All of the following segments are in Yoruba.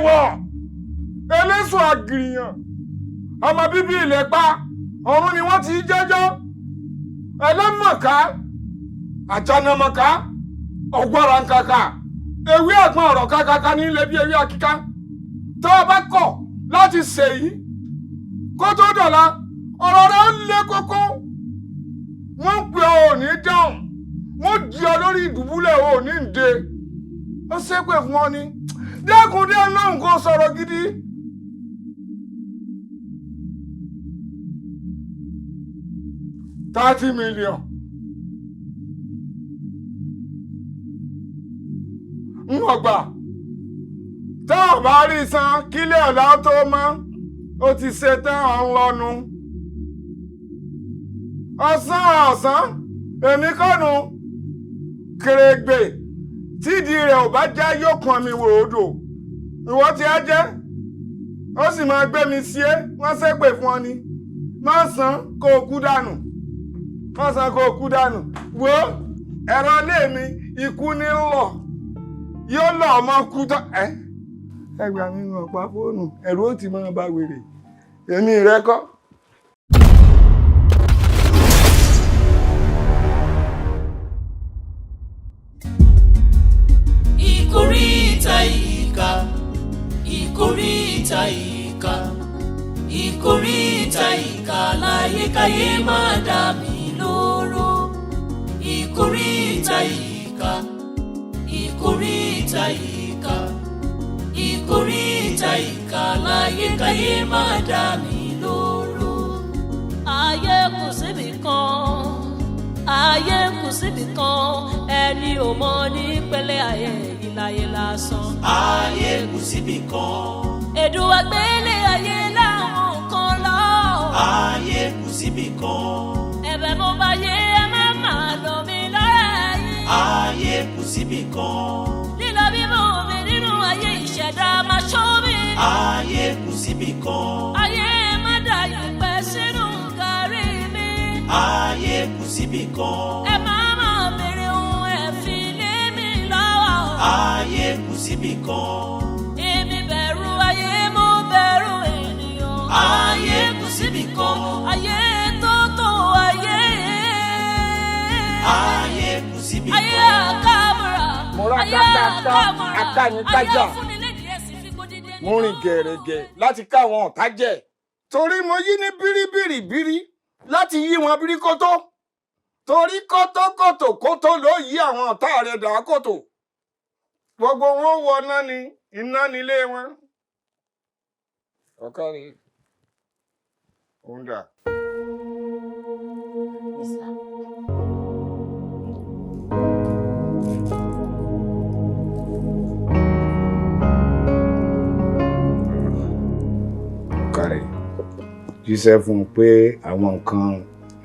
Èèwọ̀ eléso àgìrìyàn ọmọ bíbí ilẹ̀ pa ọ̀run ni wọ́n ti jẹ́jọ́ ẹlẹ́mọ̀ká àjànàmọ̀ká ọ̀gbọ́ra nkàkà ewé àgbọn ọ̀rọ̀ kàkàkà ní ilẹ̀ bí ewé akíká tó o bá kọ̀ láti ṣèyí kó tó dọ̀la ọ̀rọ̀ rẹ̀ ó lé kókó wọ́n ń pè ọ́ ò ní dáhùn wọ́n di ọ lórí ìdùbúlẹ̀ ò ní ǹde ó ṣépè fún ọ ni dẹ́kun dé lóhùn kó sọ̀rọ̀ gidi. $30 million. Ń ọgbà tá ò bá rí san kílẹ̀ ọ̀la tó mọ́ ó ti ṣe tán ọ̀hún lọ́nu. Ọ̀sán ọ̀sán èmi kọ́nu kèrègbè tídìí rẹ̀ ò bá já yóò pọn mi wò odò ìwọ tí a jẹ́ ó sì máa gbé mi sí é wọ́n ṣépè fún ọ ni má san kó o kú dànù má san kó o kú dànù wo ẹ̀rọ ilé mi ikú ní lọ yóò lọ ọmọ kú tán ẹ ẹ gbà mí wọn pa fóònù ẹ̀rù ó ti máa bá wèrè èmi rẹ kọ́. Ìkóríta ìkà, ìkóríta ìkà, ìkóríta ìkà láyékáyé má dà mí lóró. Ìkóríta ìkà, ìkóríta ìkà, ìkóríta ìkà láyékáyé má dà mí lóró. Ayé kù síbì kan, ayé kù síbì kan, ẹni ò mọ ní pẹ̀lẹ́ ayé ìlàyé lásán. Ayé kù síbì kan. Èdùn àgbélé ayé láwọn kan lọ. Ayé kù síbì kan. Ẹ̀bẹ̀ mo bá yé ẹ má máa lọ mí lára yín. Ayé kù síbì kan. Lílọ bíbọ̀ mi nínú ayé ìṣẹ̀dá máa ṣọ́ mi. Ayé kù síbì kan. Ayé má dà yẹ̀pẹ̀ sínú gàrí mi. Ayé kù síbì kan. Ẹ má máa bèrè ohun ẹ̀ fi lé mi lọ́wọ́. Ayé kù síbì kan. Èmi bẹ̀rù ayé mo bẹ̀rù ènìyàn. Ayé kù síbì kan. Ayé tó tó ayé. Ayé kù síbì kan. Ayé àkàmúra. Mo ra Ayé kákáká, àkàmúra. akánikájà. Ayé afúnilédìí ẹ̀sìn fi gbódídé Mo rìn gẹ̀rẹ̀gẹ̀ láti ká àwọn ọ̀tá jẹ torí mo yí ní bíríbìrìbírí láti yí wọn bírí kótó torí kótókòtò kótó ló yí àwọn ọ̀tá rẹ̀ dà kòtò gbogbo wọn wọ iná ni iná nílé wọn. Ọ̀kàrí òun dà. Ọ̀kàrí jíṣẹ́ fún un pé àwọn nǹkan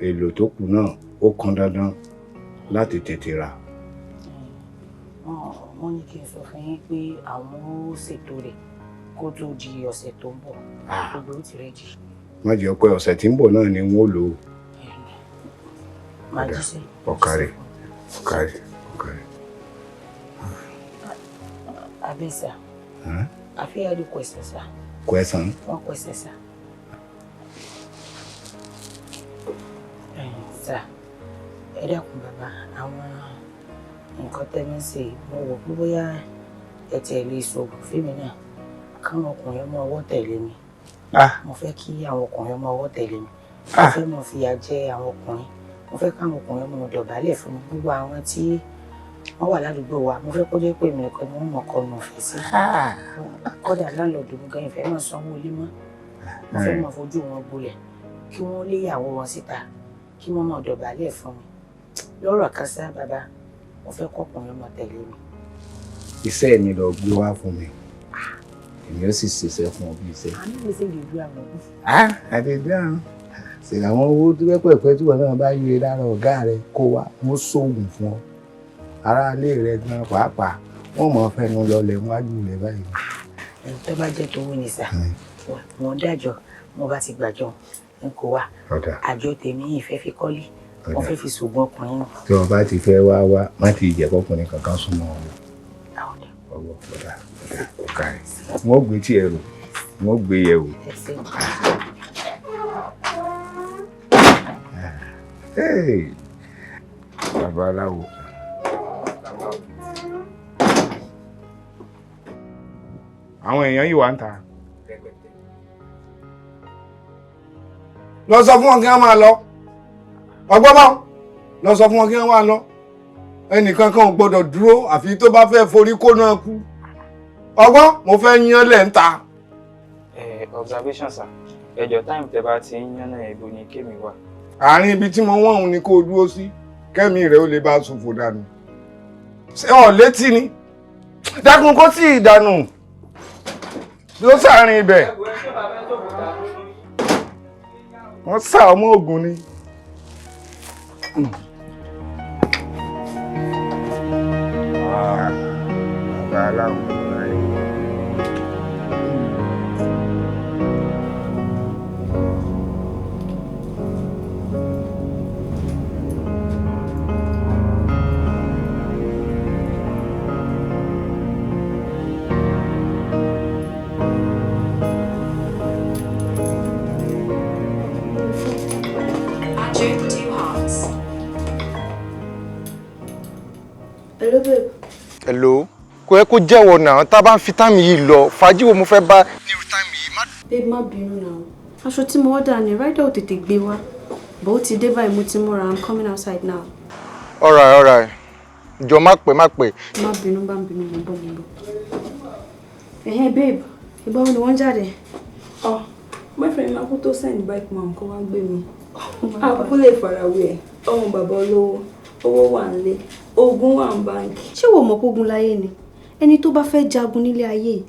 èlò tó kù náà ó kan dandan láti tètè rà. Wọ́n ní kí n sọ fún yín pé àwọn ó ṣètò rẹ̀ kó tó di ọ̀sẹ̀ tó ń bọ̀, gbogbo ó ti rẹ́dì. Má jẹ́ pé ọ̀sẹ̀ tí ń bọ̀ náà ni wọ́n lò ó. Máa jíṣẹ́. Ọ̀kàrí ọ̀kàrí ọ̀kàrí. Abẹ́ sà, àfihàn rí question sà. Question? One question sà. Sà, ẹ dákun bàbá, àwọn nǹkan tẹ́mi ń ṣe mo wò pé bóyá ẹ tiẹ̀ lè sọ̀rọ̀ fíìmù náà káwọn ọkùnrin ọmọ ọwọ́ tẹ̀lé mi. Mo fẹ́ kí àwọn ọkùnrin ọmọ ọwọ́ tẹ̀lé mi. Mo fẹ́ mọ fìyà jẹ àwọn ọkùnrin. Mo fẹ́ káwọn ọkùnrin ọmọ dọ̀bálẹ̀ fún mi. Gbogbo àwọn tí wọ́n wà ládùúgbò wa, mo fẹ́ kó jẹ́ pé èmi nìkan ni wọ́n mọ̀ kọ́ nù fẹ́ sí. Kódà láńlọ́ọ̀dù mi gan ìfẹ́ máa sanwó ilé mọ́. Mo fẹ́ mọ fojú wọn gbolẹ̀ kí wọ́n lé ìyàwó wọn síta kí wọ́n mọ̀ dọ̀bálẹ̀ fún mi. Lọ́rọ̀ kan sá bàbá, mo fẹ́ kọ́kùnrin ọmọ tẹ̀lé mi. Iṣẹ́ mi lọ gbé wá fún mi. Èmi ó sì ṣiṣẹ́ fún ọ bí iṣẹ́. Àánú mi sì lè gbé àwọn òbí. Àti dáhùn. Ṣé àwọn owó tó pẹ́pẹ́pẹ́ tí wọ́n náà bá yẹ lára ọ̀gá rẹ kó wá, wọ́n ṣoògùn fún ọ. Ará ilé rẹ gan pàápàá, wọ́n mọ̀ fẹ́nu lọlẹ̀ wájú rẹ báyìí. Tó bá jẹ́ tówó ni sà, wọ́n dájọ́, mo bá ti gbàjọ́, n kò wá. Àjọ tèmi yìí fẹ́ fi kọ́lé, wọ́n fẹ́ fi ṣògùn ọkùnrin nù. Tí wọ́n bá ti fẹ́ wá wá, má ti jẹ́ kọ́kùnrin kankan súnmọ́ ọ. Ọwọ́ ọ̀dà ọ̀ka ẹ̀ wọ́n gbé tí ẹ rò, wọ́n gbé yẹ̀ wò. Ẹ ṣé. Hey, babaláwo. Àwọn èèyàn yìí wà ń ta. Lọ sọ fún wọn kí wọ́n máa lọ. Ọgbọ́n bá lọ sọ fún wọn kí wọ́n máa lọ. Ẹnìkan kan ò gbọ́dọ̀ dúró àfi tó bá fẹ́ forí kó náà kú. Ọgbọ́n mo fẹ́ yán lẹ̀ ń ta. Observation sir, ẹjọ táìmù tẹ bá ti ń yán náà ibo ni kémi wà. Àárín ibi tí mo wọ́n òun ni kó o dúró sí, kẹ́mi rẹ̀ ó lè bá ṣòfò dànù. Ṣé ọ̀ létí ni? Dákun kó sì dànù. Ló sàárín ibẹ̀. Wọ́n sá ọmọ ogun ni. Bàbá aláwọ̀ ayé. Andrew, 2 hearts. Hello babe. Hello. Kò yẹ kó jẹ́wọ́ náà, tá a bá ń fi táìmù yìí lọ, fàájì wo mo fẹ́ bá nírú táìmù yìí má. Babe, má bínú náà. Aṣọ tí mo order ni rider ò tètè gbé wá. But ó ti dé báyìí, mo ti múra, I'm coming outside now. Alright, alright. Jọ má pẹ́, má pẹ́. Má bínú, bá ń bínú, mo ń bọ̀, mo ń bọ̀. Ẹ̀hẹ́n babe, ìgbà wo ni wọ́n jáde? Oh, boyfriend mi kú tó send bike man kó wá gbé mi. Àkókò lè farawé ẹ̀, ọmọ bàbá olówó, owó wà nílé, ogun wà ní báńkì. Ṣé wo mọ̀ pé ogun láyé ni? Ẹni tó bá fẹ́ jagun nílé ayé yìí,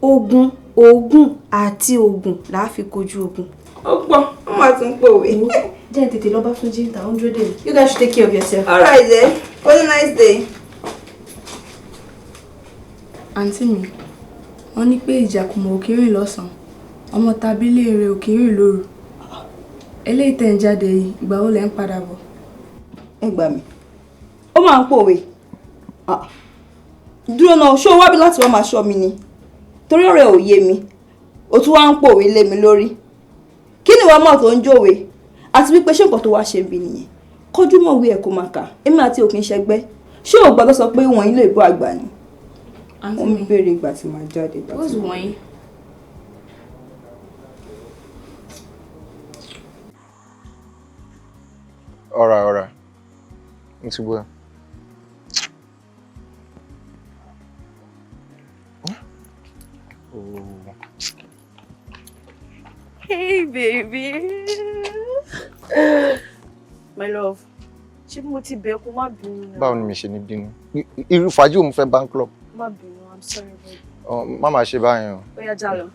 ogun, oògùn àti oògùn là á fi kojú ogun. Ó pọ̀, wọ́n máa tún pòwe. Jẹ́ n tètè lọ bá fún jíǹta, ó ń dúró dè mí. You guys should take care of yourself. All right then, have a nice day. Àǹtí mi, wọ́n ní pé ìjàkùmọ̀ ò kí ń rìn lọ́sàn-án, ọmọ tàbí léèrè ò kí ń rìn lóru. Eléyìí tẹ̀ ń jáde yìí, ìgbà wo lẹ̀ ń padà bọ̀? Ẹ gbà mí, ó máa ń pòwe. Dúró náà, ṣé o wá bí láti wá máa ṣọ́ mi ni? Torí ọ̀rẹ́ ò yé mi, o tún wá ń pòwe lé mi lórí. Kí ni ìwà mọ̀ tó ń jòwe? Àti wípé ṣé nǹkan tó wá ṣe ń bi nìyẹn? Kọjú mọ̀ wí ẹ̀ kó máa kà, èmi àti òkè ń ṣẹgbẹ́. Ṣé o gbàgbọ́ sọ pé wọ̀nyí lè bọ́ àgbà ni? Àǹtí Ó ń mi, béèrè ìgbà tí màá jáde. Ìgbà tí what's màá- wọ̀nyí? Alright, alright. Mo ti gbọ́ ẹ. Oh. Hey baby. My love, ṣé mo ti bẹ̀ kó má bínú náà? Báwo ni mi ṣe ní bínú? Irú fàájì wo mo fẹ́ bá ń club? Má bínú, I'm sorry babe. Ọ, má máa ṣe báyẹn o. Ó yá, já lọ.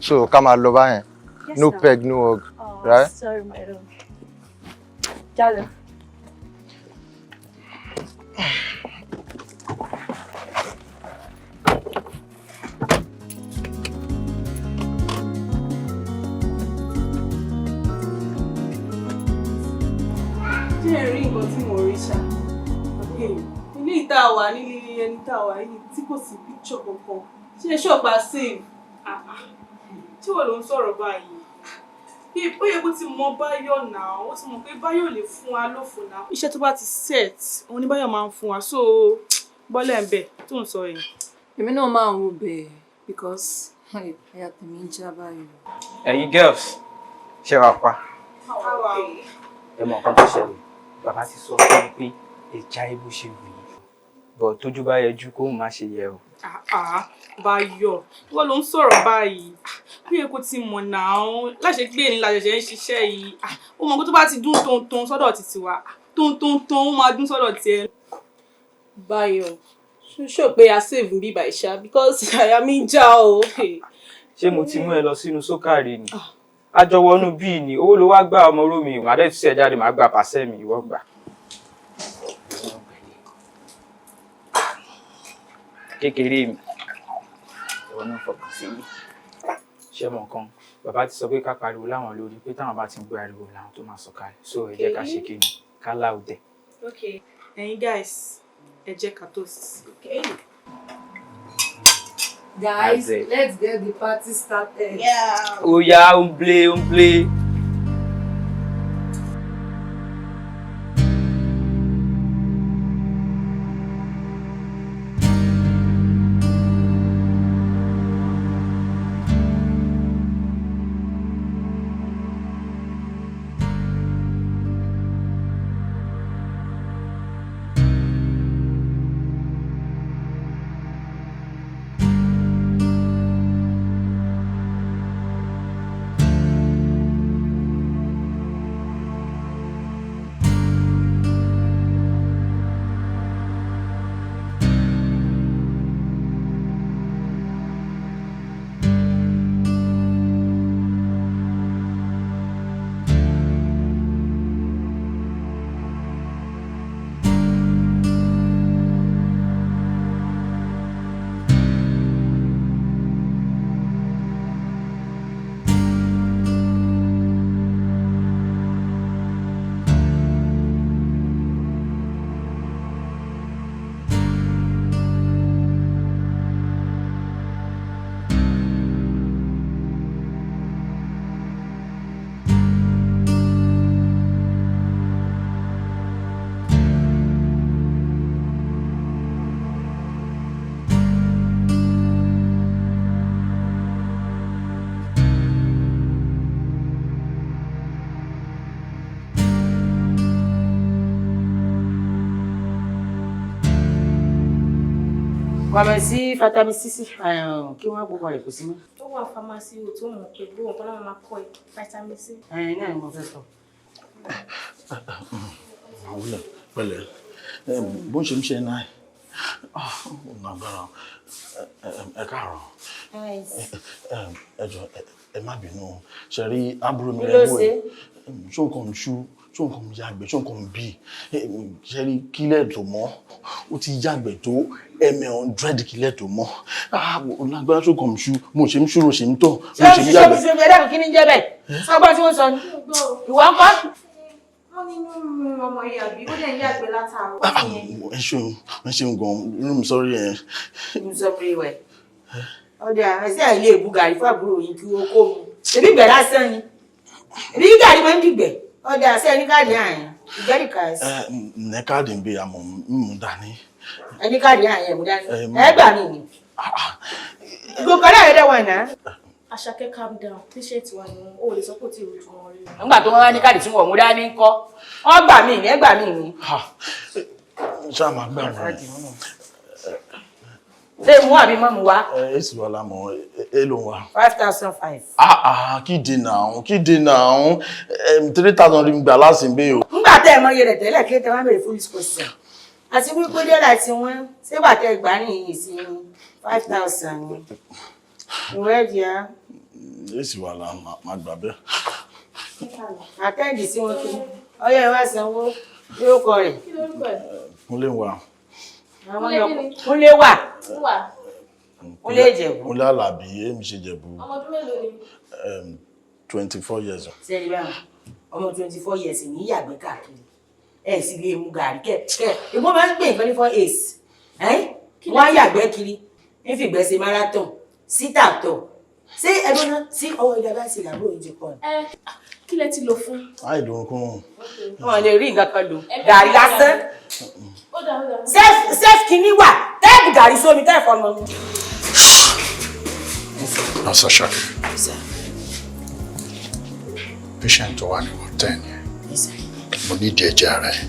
So ká máa lọ báyẹn. Yes, No now. peg, no hug. Oh, Right? sorry my love. Já lọ. Jẹ́ rí nǹkan tí mo rí ṣá. Ilé ìta wà nílé ẹni tá a wà yìí tí kò sí picture kankan. Ṣé ṣọ́ọ̀pá save? Tí wọ́n ló ń sọ̀rọ̀ báyìí? Babe, ó yẹ kó ti mọ Báyọ̀ náà, ó ti mọ̀ pé Báyọ̀ lè fún wa lófo náà. Iṣẹ́ tó bá ti set, òun ni Báyọ̀ máa ń fún wa, so bọ́lẹ̀ ń bẹ̀ tó ń sọ yìí. Èmi náà máa ń wo bẹ́ẹ̀ because àyà tèmi ń já báyìí. Ẹ̀yin girls, ṣé wàá pa? Ẹ mọ nǹkan tó ṣẹlẹ̀, bàbá ti sọ fún mi pé ẹja ibo ṣe wù yín. Bọ̀ tójú bá yẹjú kóun má ṣe yẹ o. Àá, Báyọ̀, wọ́n ló ń sọ̀rọ̀ báyìí. Bí èkó ti mọ̀ náà, láṣẹ pé èyí la ṣẹ̀ṣẹ̀ ń ṣiṣẹ́ yìí. Ó mọ̀ pé tó bá ti dún tóńtón sọ́dọ̀ títí wa, tóńtóńtón ó máa dún sọ́dọ̀ tiẹ̀. Báyọ̀, ṣó pé a save ń bíbà ìṣá because àyà mi ń já o. Ṣé mo ti mú ẹ lọ sínú sókàrè ni? Àjọ wọnú bíi ni, owó ló wá gbà ọmọ oró mi, màá dẹ̀ tún ṣẹ̀ jáde, màá gba pàṣẹ mi, ìwọ gbà. Kékeré mi, ìwọ náà fọkàn sí mi. Ṣé mọ̀ nǹkan? Bàbá ti sọ pé ká pariwo láwọn lórí pé táwọn bá ti ń gbọ́ ariwo làwọn tó máa sọ̀kalẹ̀. So ẹ jẹ́ ká ṣe kí ni? Ká láòdẹ̀. Okay, ẹ̀yin guys, ẹ jẹ́ ká toast. Okay. Guys, That's it. let's get the party started. Yeah. Ó yá, ó ń play, ó ń play. Kọ̀mẹ̀ sí Vitamin C sí kí wọ́n gbogbo rẹ̀ kò sí mọ́. Tó wà pharmacy o tó mọ̀ pé gbogbo nǹkan náà máa kọ́ ẹ vitamin C. Ẹ̀yin náà ni mo fẹ́ sọ. Àwùlẹ̀ pẹ̀lẹ́ bó ń ṣe ń ṣe náà ọ̀nà agbára ẹ káàárọ̀ ẹ jọ̀ọ́ ẹ má bínú ṣe rí àbúrò mi Kí ló rẹ̀ wò ṣe? ẹ́ ṣó nǹkan mi ṣú ṣó nǹkan mi yàgbẹ́ ṣó nǹkan mi bì ṣe rí kílẹ̀ tó mọ́ ó ti yàgbẹ́ tó ẹ̀mẹ̀ 100 kílẹ̀ tó mọ́ ọ̀nà agbára ṣó nǹkan mi ṣú mo ṣe ń ṣú mo ṣe ń tọ̀ mo Ṣé o ṣe ń ṣe yàgbẹ́. ṣe ẹ dákun kí ni ń jẹ́ bẹ́ẹ̀? Sọ́gbọ́n tí wọ́n sọ ni. Ìwọ ń kọ́? Wọ́n ní inú rún ọmọ yìí àbí ó dẹ̀ ń yàgbẹ́ látàárọ̀. Ẹ ṣeun ẹ ṣeun gan inú mi sọrí ẹ. Inú sọ pé wẹ̀. Ọ̀dà ẹsẹ̀ àìlè bu gàrí fún àbúrò yín kí ó kó mu. Ṣèbí ìgbẹ́ lásán ni. Ṣèbí gàrí máa ń dìgbẹ́. Ọ̀dà ṣe ẹni káàdì àyìn. Ìgbẹ́rì kàásì. Ẹ ǹ káàdì ń bẹ àmọ́ mú dání. Ẹni káàdì àyìn ẹ̀mú dání. Ẹ, Ẹ gbà mí ni. Gbogbo kan náà rẹ̀ wọ̀n náà. Àṣàkẹ́ calm down patient wa ni wọn ò lè sọ pé ó ti rojú wọn rí. Nígbà tó wọ́n wá ní káàdì tí wọ́n mú dání ń kọ́. Wọ́n gbà mí ní ẹ gbà mí ní. Ṣáà máa gbà wọ́n. Ṣé mú àbí mọ́ mu wá? Ẹ èsì wa la mọ̀ ẹ ló ń wá. 5,500. Ah ah kíde náà kíde náà 3,000 rí gbà lásìn bẹ́ẹ̀ o. Nígbà tẹ́ ẹ mọ iye rẹ̀ tẹ́lẹ̀ kí tẹ́ wá bèrè foolish question. Àti wípé dọ́là tí wọ́n ṣégbà tẹ́ gbà ní ìyìn sí 5,000 ni. Ìwé ẹ̀jẹ̀ á. Èsì wa la máa gbà bẹ́ẹ̀. Àtẹ́ǹdì sí wọn kí. Ọyọ́ ẹ wá sanwó lórúkọ rẹ̀. Kí lórúkọ ẹ̀? Kúnlé wà. Àwọn Kúnlé wà. Wà. Kúnlé Ìjẹ̀bú. Kúnlé Àlàbí èmi ṣe Jẹ̀bú Ọmọ ọdún mélòó ni? 24 years. Sẹ́ni báwọn ọmọ 24 years ní yàgbẹ́ káàkiri. Ẹ sì lè mu gàrí kẹ̀ kẹ̀. Ìbọn máa ń gbé nǹkan ní 4 ace. Wọ́n á yàgbẹ́ kiri. Ń fìgbẹ́ ṣe marathon. Síta tọ̀. Ṣé ẹgbẹ́ náà sí ọwọ́ ìdá bá ṣe làbúrò yìí ti kọ́ ni? Ẹ kí lẹ ti lò fún? Láì lórúkún. Wọ́n lè rí nǹkan kan lò. Gàrí lásán. Ó dà ó dà. Self kìíní wà. Tẹ́ẹ̀bù gàrí sómi tẹ́ẹ̀fọ́ ọmọ mi. Nurse Ashake. Patient tó wà ní ward 10 yẹn. Mo ní ìdí ẹ̀jẹ̀ ara ẹ̀.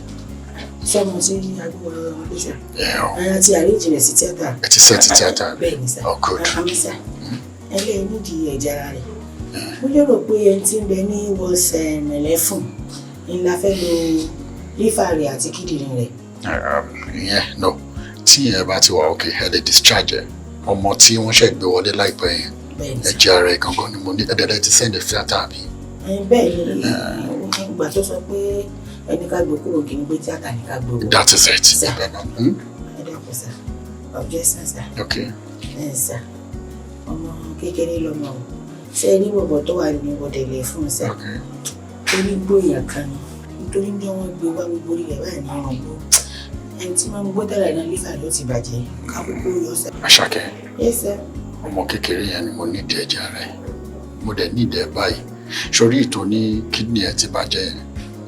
Sọ́mọ tí agbóhùn ọmọ ló sà. Yeah. Ara ti arrange rẹ̀ sí tíátà. Ẹ ti sẹ́ẹ̀tì tíátà. Bẹ́ẹ̀ ni sà. Oh, good. Àmì sà. Ẹlẹ́yìn nídìí ẹ̀jẹ̀ ara rẹ̀. Mo lérò pé ẹni tí ń bẹ ní wọ́ọ̀sẹ̀ mẹ̀lẹ́fùn ni la fẹ́ lo lífà rẹ̀ àti kíndìnrín rẹ̀. Ìyẹn no tí ìyẹn bá ti wà okay ẹ lè discharge ẹ. Ọmọ tí wọ́n ṣẹ̀ gbé wọlé láìpẹ́ yẹn. Bẹ́ẹ̀ ni sà. Ẹ̀jẹ̀ ara ẹ̀ gangan ni mo ní ẹ̀dẹ̀dẹ̀ ti send tíátà àbí. Bẹ́ẹ̀ ni ìgbà tó sọ pé ẹni ká gbé kúrò kì í gbé tíátà ní ká gbé wọ. That is it. Sà. Hmm? Ẹ dákun sà. Objection sà. Okay. Ẹ sà. Ọmọ kékeré lọmọ o. Ṣé ní bọ̀bọ̀ tó wà ní wọ̀dẹ̀lẹ̀ fún sà? Torí gbóyàn kan ni. Nítorí ní wọ́n gbé wá gbogbo orí rẹ̀ báyìí ní ọ̀run gbó. Ẹni tí wọ́n ń gbó tẹ́lẹ̀ náà lífà ló ti bàjẹ́. Kákókó yọ sà. Ashake, Yes sir. Ọmọ kékeré yẹn ni mo need ẹ̀jẹ̀ rẹ̀. Mo dẹ̀ need ẹ̀ báyìí. Sórí ìtò ní kidney ẹ̀ ti bàjẹ́ yẹn.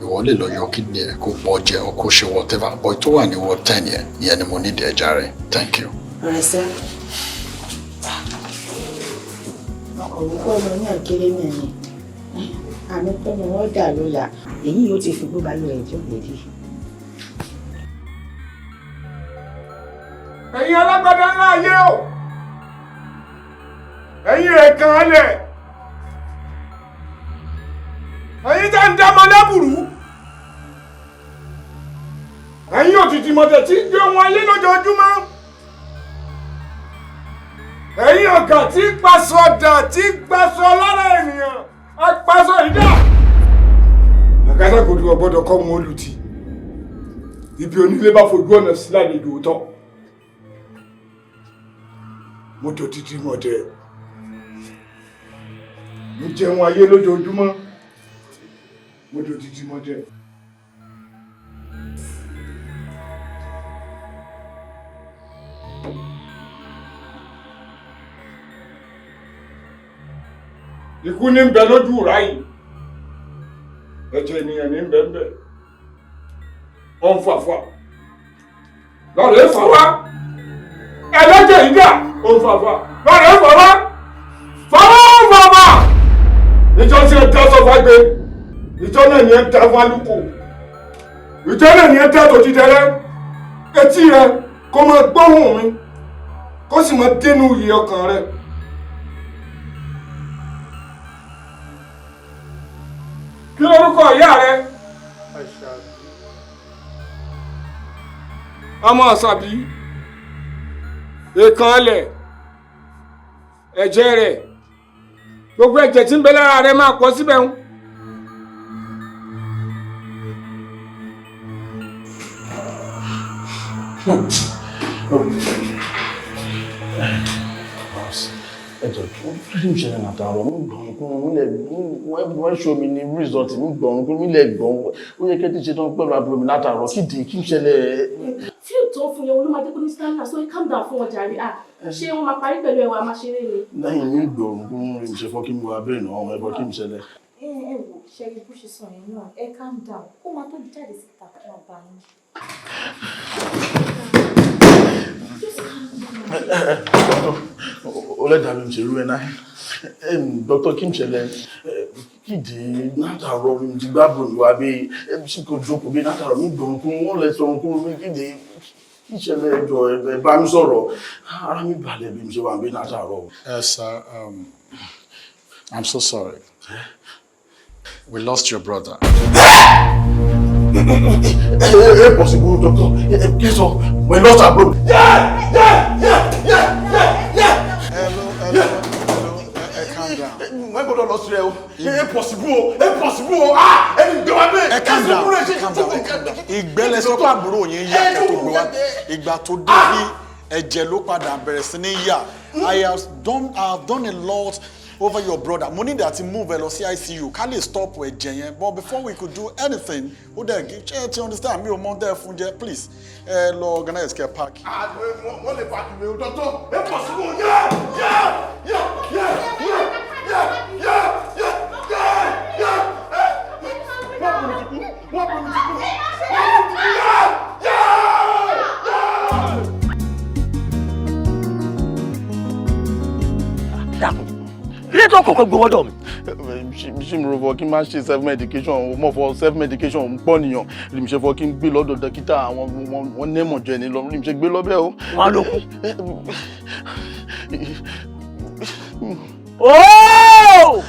Ìwọ lè lọ yọ kidney ẹ̀ kó bọ́ jẹ or kó ṣe whatever. But tó wà ní ward 10 yẹn, ìyẹn ni mo need ẹ̀jẹ̀ rẹ̀. Thank you. Rẹ̀sẹ̀. Ọkọ̀ wípé ọmọ náà kéré náà ni. Àmì pé ni wọ́n dà lóla. Èyí yóò ti fi gbó balùwẹ̀ rẹ̀ tí ò lè rí. Ẹ̀yin alágbádá ńlá ayé o, ẹ̀yin rẹ̀ kàn án lẹ̀, ẹ̀yin tá ń dámọ lẹ́bùrú, ẹ̀yin òtítì mọ̀tẹ̀ tí ń gbé wọn ayé lójoojúmọ́, ẹ̀yin ọ̀gá tí ń paṣọ dà tí ń paṣọ lára ènìyàn apáṣọ ìdá. Àgàdàgodo ọgbọ́dọ̀ kọ́ wọn olùtì, ibi onílé bá fojú ọ̀nà sí lálejò tọ́. Mo tó títí mọ̀tẹ́, mo jẹun ayé lójoojúmọ́, mo tó títí mọ̀tẹ́. Ikú ní ń bẹ lójú ráyìn, ẹ̀jẹ̀ ènìyàn ní ń bẹ ń bẹ, ó ń fàfà lọ́rọ̀ ẹ̀ fà wá, ẹlẹ́jẹ̀ yìí dà, ó ń fàfà lọ́rọ̀ ẹ̀ fà wá, fàwọ́ ó ń fàfà. Ìjọ tí ẹ dá sọfà gbé, ìjọ náà ni ẹ dá fálùkù, ìjọ náà ni ẹ dá tòjìdẹrẹ. Etí rẹ kó máa gbóhùn mi, kó sì máa dénú iyì ọkàn rẹ. Kí lorúkọ ìyá rẹ? Ọmọ Àṣàbí. Èèkàn ẹlẹ̀, ẹ̀jẹ̀ rẹ̀, gbogbo ẹ̀jẹ̀ tí ń bẹ lára rẹ̀ máa pọ̀ síbẹ̀ ń. Ẹjọ kí n ṣẹlẹ̀ látàárọ̀ mi gbọ̀n kún mi lẹ̀ wọ́n ṣo mi ní result mi gbọ̀n kún mi lẹ̀ gbọ̀n ó yẹ kí ẹ ti ṣe tán pẹ̀lú àbúrò mi látàárọ̀ kíde kí n ṣẹlẹ̀. Fíìmù tó ń fún yẹn ló máa jẹ́ kó ní stamina, so calm down fún wọn jàre. Ah, ṣé wọ́n máa parí pẹ̀lú ẹwà máa ṣeré ni? Lẹ́yìn mi gbọ̀n kún mi ṣe fọ́ kí n wà bẹ́ẹ̀ náà ẹ̀fọ́ kí n ṣẹlẹ̀. Ẹ wò ṣẹ́rí bó ṣe sọ yẹn náà, ẹ calm down, ó máa tó jáde síta fún ọba yín. Ọlẹ́dàá mi ṣe rú ẹ náà. Dr. Kim ṣẹlẹ̀ kíde látàárọ̀ mi ti gbábọ̀ mi wá bí ṣì kò jókòó bí látàárọ̀ mi gbọ̀n kún wọ́n lẹ sọ kún mi kíde kí ṣẹlẹ̀ ẹjọ́ ẹ bá mi sọ̀rọ̀ ara mi balẹ̀ bí mi ṣe wà bí látàárọ̀. Yes, sir. I'm so sorry. We lost your brother. Ẹ possible, doctor. Kẹsàn, we lost our brother. Yeah! Yeah! Yeah! Yeah! Yeah! Yeah! Hello, hello, hello. Calm down. Wọ́n gbọ́dọ̀ lọ sí ẹ o. Ẹ possible o, ẹ possible o. Ah! Ẹni gbé wa bẹ́ẹ̀. Ẹ calm down, calm down, calm down. Ìgbẹ́lẹ̀ sọ pé àbúrò yín yà kẹ́ tó gbé wa. Ìgbà tó dé bí ẹ̀jẹ̀ ló padà bẹ̀rẹ̀ sí ní yà. I have done a lot over your brother. Mo need àti move ẹ lọ sí ICU ká lè stop ẹ̀jẹ̀ yẹn, but before we could do anything, ó dẹ̀ ṣe é ti understand mi ò mọ dẹ́ fún jẹ, please ẹ lọ organize care park. Wọ́n lè pàkì mi ò dọ́tọ̀ ẹ pọ̀ sí wọn yẹ́ yẹ́ yẹ́ yẹ́ yẹ́ yẹ́ yẹ́ yẹ́ yẹ́ yẹ́ wọ́n bù mí ti kú, wọ́n bù mí ti kú, wọ́n bù mí ti kú yẹ́ yẹ́ yẹ́. Dákun, ilé tó kọ̀ọ̀kan gbowó dọ̀ mi. Ṣé mi rò fọ kí n máa ṣe self medication o mọ̀ fọ self medication ń pọ̀ nìyàn lè ṣe fọ kí n gbé lọ́dọ̀ dókítà àwọn wọn nẹ́mọ̀ jẹ ní lọ lè ṣe gbé lọ́bẹ̀ o. Wọn ló kú. Ooo!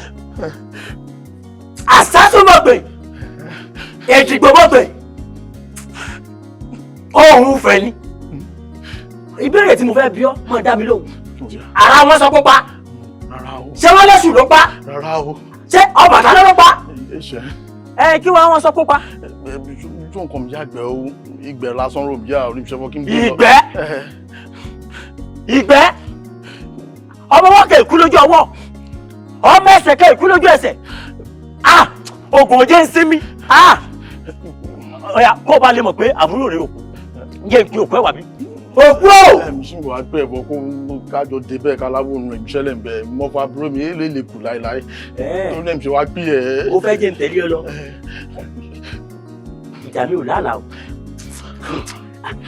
Àsásùmọ̀gbè, èjìgbòmọ̀gbè, òun fẹ́ ni. Ìbéèrè tí mo fẹ́ bi ọ́ máa dá mi lóhùn. Ara wọn sọ pé pa. Ṣé wọ́n lẹ́sùn ló pa? Rárá o. Ṣé Ọbàtálá ló pa? Ẹ kí wọ́n sọ pé pa. Tó nǹkan mi yàgbẹ́ o, ìgbẹ́ lásán rò mí yà orí mi ṣe fọ́ kí n gbé lọ. Ìgbẹ́? Ìgbẹ́? Ọmọ wọn kẹ̀ kú lójú ọwọ́, ọmọ ẹsẹ̀ kẹ̀ kú lójú ẹsẹ̀. Ah! Oògùn ò jẹ́ ń sinmi. Ah! Ọ̀yà kó o bá lè mọ̀ pé àbúrò rẹ̀ òkú. Ǹjẹ́ ìpín òkú ẹ̀ wà bí? Òkú o. Ẹ ṣì wàá pẹ́ ẹ̀bọ̀ kó kájọ débẹ̀ káláwòrán rẹ̀ ìṣẹ̀lẹ̀ ń bẹ̀ mọ́fà àbúrò mi èlé lè kù láéláé. Tó ní ṣe wá pí ẹ̀. O fẹ́ jẹ́ n tẹ̀lé ọ lọ. Ìjà mi ò lálàá o.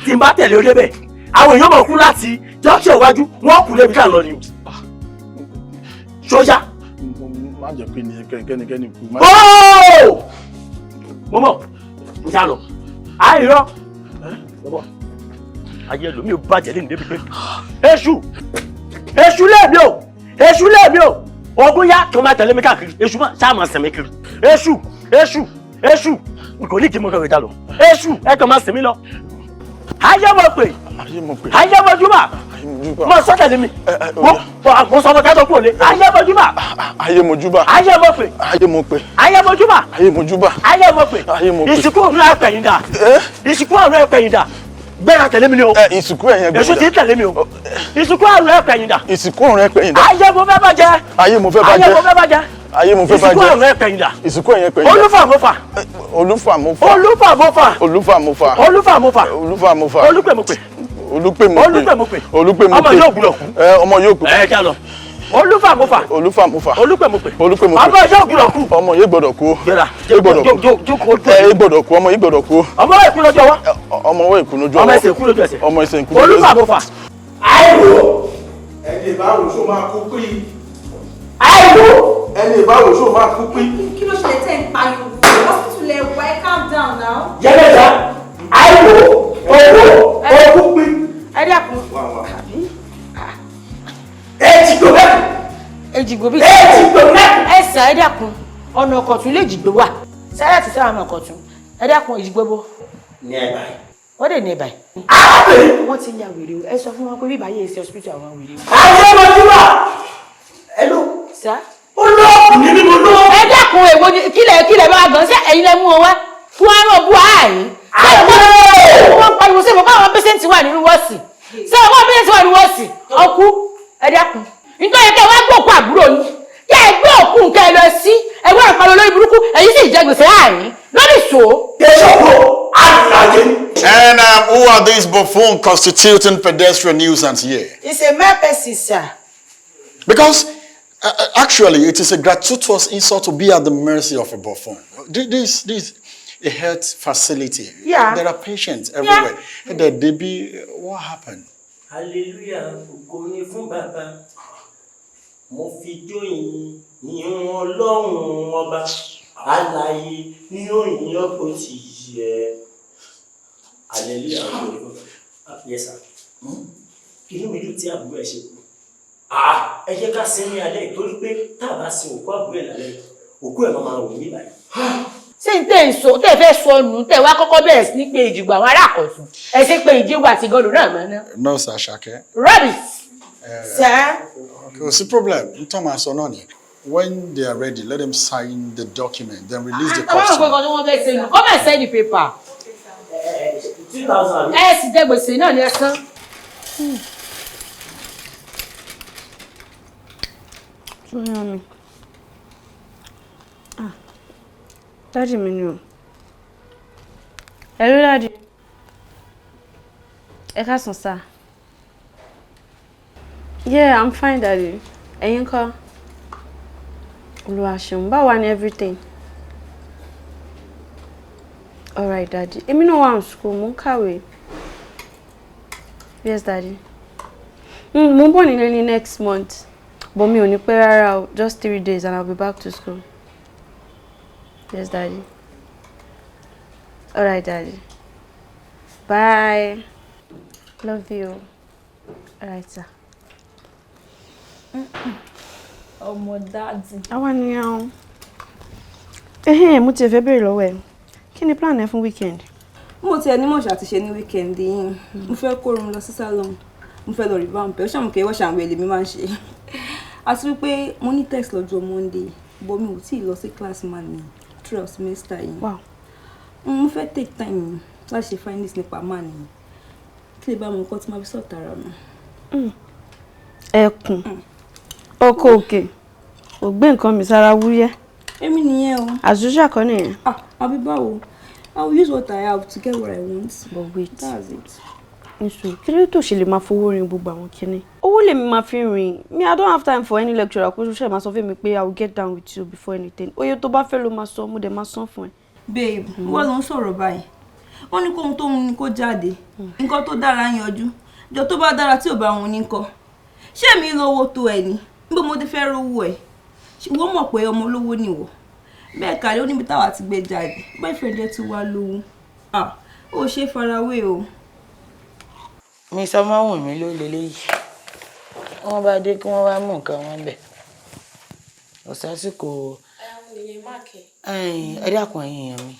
Tí n bá tẹ̀lé o débẹ̀, àwọn èèyàn mọ̀ kú láti junction iwájú, wọ́n kú débi ká lọ ni o. Sọ́jà. Má jẹ́ pé ní kẹ́nikẹ́ni kú. Ooo! Mo mọ̀, n ta lọ. Àìrọ́. Mo mọ̀, ayé ẹlòmíì ò bàjẹ́ lẹ́nu débi pé. Èṣù! Èṣù lẹ́ẹ̀mí o! Èṣù lẹ́ẹ̀mí o! Ogun yá kí wọ́n máa tẹ̀lé mi káàkiri. Èṣù máa ṣáà máa sìn mí kiri. Èṣù! Èṣù! Èṣù! N kò ní kí n mọ kẹ̀kẹ́ ta lọ. Èṣù! Ẹ kàn máa sìn mí lọ. Ayé mo pè! Ayé mo júbà! Mo sọ tẹ̀lé mi. Mo sọ ọmọ ká tó kúrò lé. Ayé mo júbà! Ayé mo júbà. Ayé mo pè! Ayé mo pè. Ayé mo júbà! Ayé mo júbà. Ayé mo pè! Ayé mo pè. Ìsìnkú ọ̀run ẹ pẹ̀yìn dà. Ìsìnkú ọ̀run ẹ pẹ̀yìn dà. Gbéra tẹ̀lé mi ni o. Ìsìnkú ẹ̀yẹn gbẹ̀yìn dà. Èṣù ti ń tẹ̀lé mi o. Ìsìnkú ọ̀run ẹ pẹ̀yìn dà. Ìsìnkú ọ̀run ẹ pẹ̀yìn dà. Ayé mo fẹ́ bàjẹ́. Ayé mo fẹ́ bàjẹ́. Ayé mo fẹ́ bàjẹ́. Ayé mo fẹ́ bàjẹ́. Ìsìnkú ọ̀run ẹ pẹ̀yìn dà. Ìsìnkú ẹ̀yẹn pẹ̀yìn dà. Olúfà mo fà. Olúfà mo fà. Olúfà mo fà. Olúfà mo fà. Olúfà mo fà. Olúfà mo fà. Olúpè mo pè. Olúpè mo pè. Olúpè mo pè. Olúpè mo pè. Ọmọ yóò gbúdọ̀ kú. Ọmọ yóò kú. Ẹ já lọ. Olúfà mo fà. Olúfà mo fà. Olúpè mo pè. Olúpè mo pè. Ọmọ yóò gbúdọ̀ kú. Ọmọ yóò gbọ́dọ̀ kú. Gbéra. Yóò gbọ́dọ̀ kú. Jókòó. Ẹ gbọ́dọ̀ kú. Ọmọ yóò gbọ́dọ̀ kú. Ọmọ yóò kú lójú ọwọ́. Ọmọ yóò kú lójú ọwọ́. Ọmọ ẹsẹ̀ kú lójú ẹsẹ̀. Ọmọ ẹsẹ̀ kú lójú ẹsẹ̀. Olúfà mo fà. Àìwò. Ẹni ìbáwò ṣó máa kú pí. Àìwò. Ẹni ìbáwò ṣó máa kú pí. Kí ló ṣẹlẹ̀ tẹ́ ń pariwo? Hospital ẹ wá, ẹ calm down now. Jẹ́lẹ́ta. Àìwò. Owó. Owó pí. Ẹ dákun. Èjìgbò mẹ́kù. Èjìgbò bíi. Èjìgbò mẹ́kù. Ẹ sà, ẹ dákun, ọ̀nà Ọ̀kọ̀tún lè jìgbò wà. Sáyà ti sáwọn ọ̀nà Ọ̀kọ̀tún. Ẹ dákun, Èjìgbò bo. Ní ẹ̀ báyìí. Wọ́n dè ní ẹ̀ báyìí. Arábìnrin. Wọ́n ti ya wèrè o. Ẹ sọ fún wọn pé bíbá yìí ṣe hospital àwọn wèrè o. Ayé mojúbà. Ẹ ló. Sá. Ó lọ́ọ̀kù ní mímu ló. Ẹ dákun, èwo ni kílẹ̀ bá wa gan sí ẹ̀yin lẹ mú wọn wá. Fún wa náà bú àárín. Wọ́n pariwo sí ìmọ̀ káwọn pẹ́sẹ́ǹtì wà nínú wọ́ọ̀sì. Ṣé àwọn pẹ́sẹ́ǹtì wà nínú wọ́ọ̀sì? Ọkú, ẹ dákun. Nítorí kẹ́ wá gbé òkú àbúrò yín. Kẹ́ ẹ gbé òkú nǹkan ẹ lọ sí. Ẹ wá ìpariwo lórí burúkú, ẹ̀yin sì jẹ gbèsè àárín. Lórí ìṣó. And who are these buffoon constituting pedestrian nuisance here? It's a mere person, sir. Because actually, it is a gratuitous insult to be at the mercy of a buffoon. This a health facility. Yeah. There are patients everywhere. Yeah. And then they be, what happened? Hallelujah, ògo ni fún bàbá. Mo fi jó ìyìn ìyìn Ọlọ́run ọba. Alààyè ni ó yìn ọ́ bó ti yẹ. Hallelujah, ògo ni fún bàbá. Yes, sir. Inú mi dùn tí àbúrò ẹ̀ ṣe kú. Ẹ jẹ́ ká sin ní alẹ́ torí pé tá a bá sin òkú àbúrò ẹ̀ lálẹ́, òkú ẹ̀ máa wò ní báyìí. Ṣé n tẹ́ ń sọ tẹ́ fẹ́ sọ nù tẹ́ wá kọ́kọ́ bẹ̀rẹ̀ sí ní pé Èjìgbò àwọn ará Àkọ̀tún ẹ ṣe pé Ìjẹ̀bú àti Ìgàndò náà mọ̀ ná. Nurse Asake. Rubbish. Sir. Kò sí problem. N tọ́ máa sọ náà nìyẹn. When they are ready, let them sign the document, then release the Àwọn customer. òpin kan tí wọ́n fẹ́ ṣe nù, come and sign the paper. 2,000. Ẹ sì jẹ gbèsè náà ní ẹ san. Tóyàn mi. Ah, daddy mi ni o. Hello, daddy. Ẹ káàsán, sir. Yeah, I'm fine, daddy. Ẹ̀yin ńkọ́? Olúwa ṣeun, báwo ni everything? Alright, daddy. Èmi náà wà ní school, mo ń kàwé. Yes, daddy. Mo ń bọ̀ nílé ní next month. But mi ò ní pẹ́ rárá o, just 3 days and I'll be back to school. Yes, daddy. Alright, daddy. Bye. Love you. Alright, sir. Ọmọ daddy. Àwa nìyẹn o. Ẹhẹ́n, mo tiẹ̀ fẹ́ béèrè lọ́wọ́ ẹ. Kí ni plan ẹ fún weekend? Mo tiẹ̀ ní mọ̀ṣá ti ṣe ní weekend yìí. Mo fẹ́ kó run lọ sí salon. Mo fẹ́ lọ revamp ẹ̀. Ó ṣàmù kí wọ́n ṣàwọn èlé mi máa ń ṣe. Àti wípé mo ní test lọ́jọ́ Monday, but mi ò tí ì lọ sí class man ní throughout semester yìí. Wow. Mo fẹ́ take time láti ṣe findings nípa man yìí. Kí lè bá mọ nǹkan tí màá fi sort ara mi. Ẹkùn. Ọkọ òkè. Ò gbé nǹkan mi sára wúyẹ́. Èmi nìyẹn o. Àzúṣà kọ́ nìyẹn. Ah, àbí báwo? I will use what I have to get what I want. But wait. That's it. Nísòro, kí ló tó ṣe lè máa fowó rin gbogbo àwọn kinní? Owó lèmi máa fi rìn. Me, I don't have time for any lecturer kó ṣe máa sọ fún mi pé I will get down with you before anything. Oye tó bá fẹ́ ló máa sọ, mo dẹ̀ máa san fún ẹ. Babe, wọ́n ló ń sọ̀rọ̀ báyìí. Wọ́n ní kóhun tó ń ní kó jáde. Nǹkan tó dára yanjú. Ìjọ tó bá dára tí ò bá wọn ní kọ́. Ṣé èmi lówó tó ẹ ni? Níbo mo ti fẹ́ rówó ẹ̀? Wọ́n mọ̀ pé ọmọ olówó nìwọ. Bẹ́ẹ̀ kàlẹ́ ó níbi táwa ti gbé jáde. Boyfriend ẹ ti wá lówó. Ah, ó ṣe farawé o. Mi sọ mọ́ wùn mí ló leléyìí. Wọ́n bá dé kí wọ́n wá mú nǹkan wọn bẹ̀. Kò sásìkò. Ẹ dákun, ẹ̀yin èèyàn mi,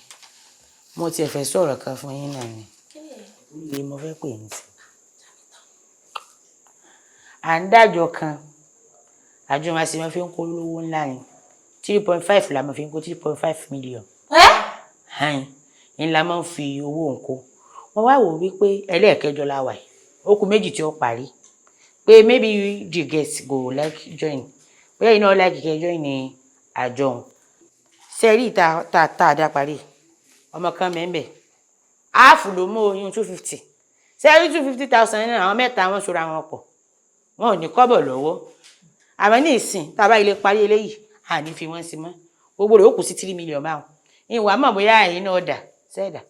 mo tiẹ̀ fẹ́ sọ̀rọ̀ kan fún yín náà ni. Ilé mo fẹ́ pè yín sí. À ń dájọ́ kan, àjọ máa ṣe máa fi ń kó lówó ńlá ni. 3.5 la máa fi ń kó, 3.5 million. Ń la máa ń fi owó ń kó. Wọ́n wá wò wípé ẹlẹ́ẹ̀kẹjọ la wà yìí, ó kù méjì tí ó parí, pé maybe the guests go like join, bóyá iná like kẹ́ join ní àjọ òun. Sẹ́rí tá tá a dá parí, ọmọ kan mẹ́ńbẹ̀ áàfù ló mú oyún 250. Sẹ́rí 250,000 náà, àwọn mẹ́ta wọn sora wọn pọ̀, wọn ò ní kọ́bọ̀ lọ́wọ́. Àmọ́ ní ìsìn tá a bá ilé parí eléyìí, àní fi wọ́n sí mọ́, gbogbo rẹ̀ ó kù sí 3 million báwọn. Ìwà mọ̀ bóyá ẹ̀yin náà dà sẹ́ẹ̀dà.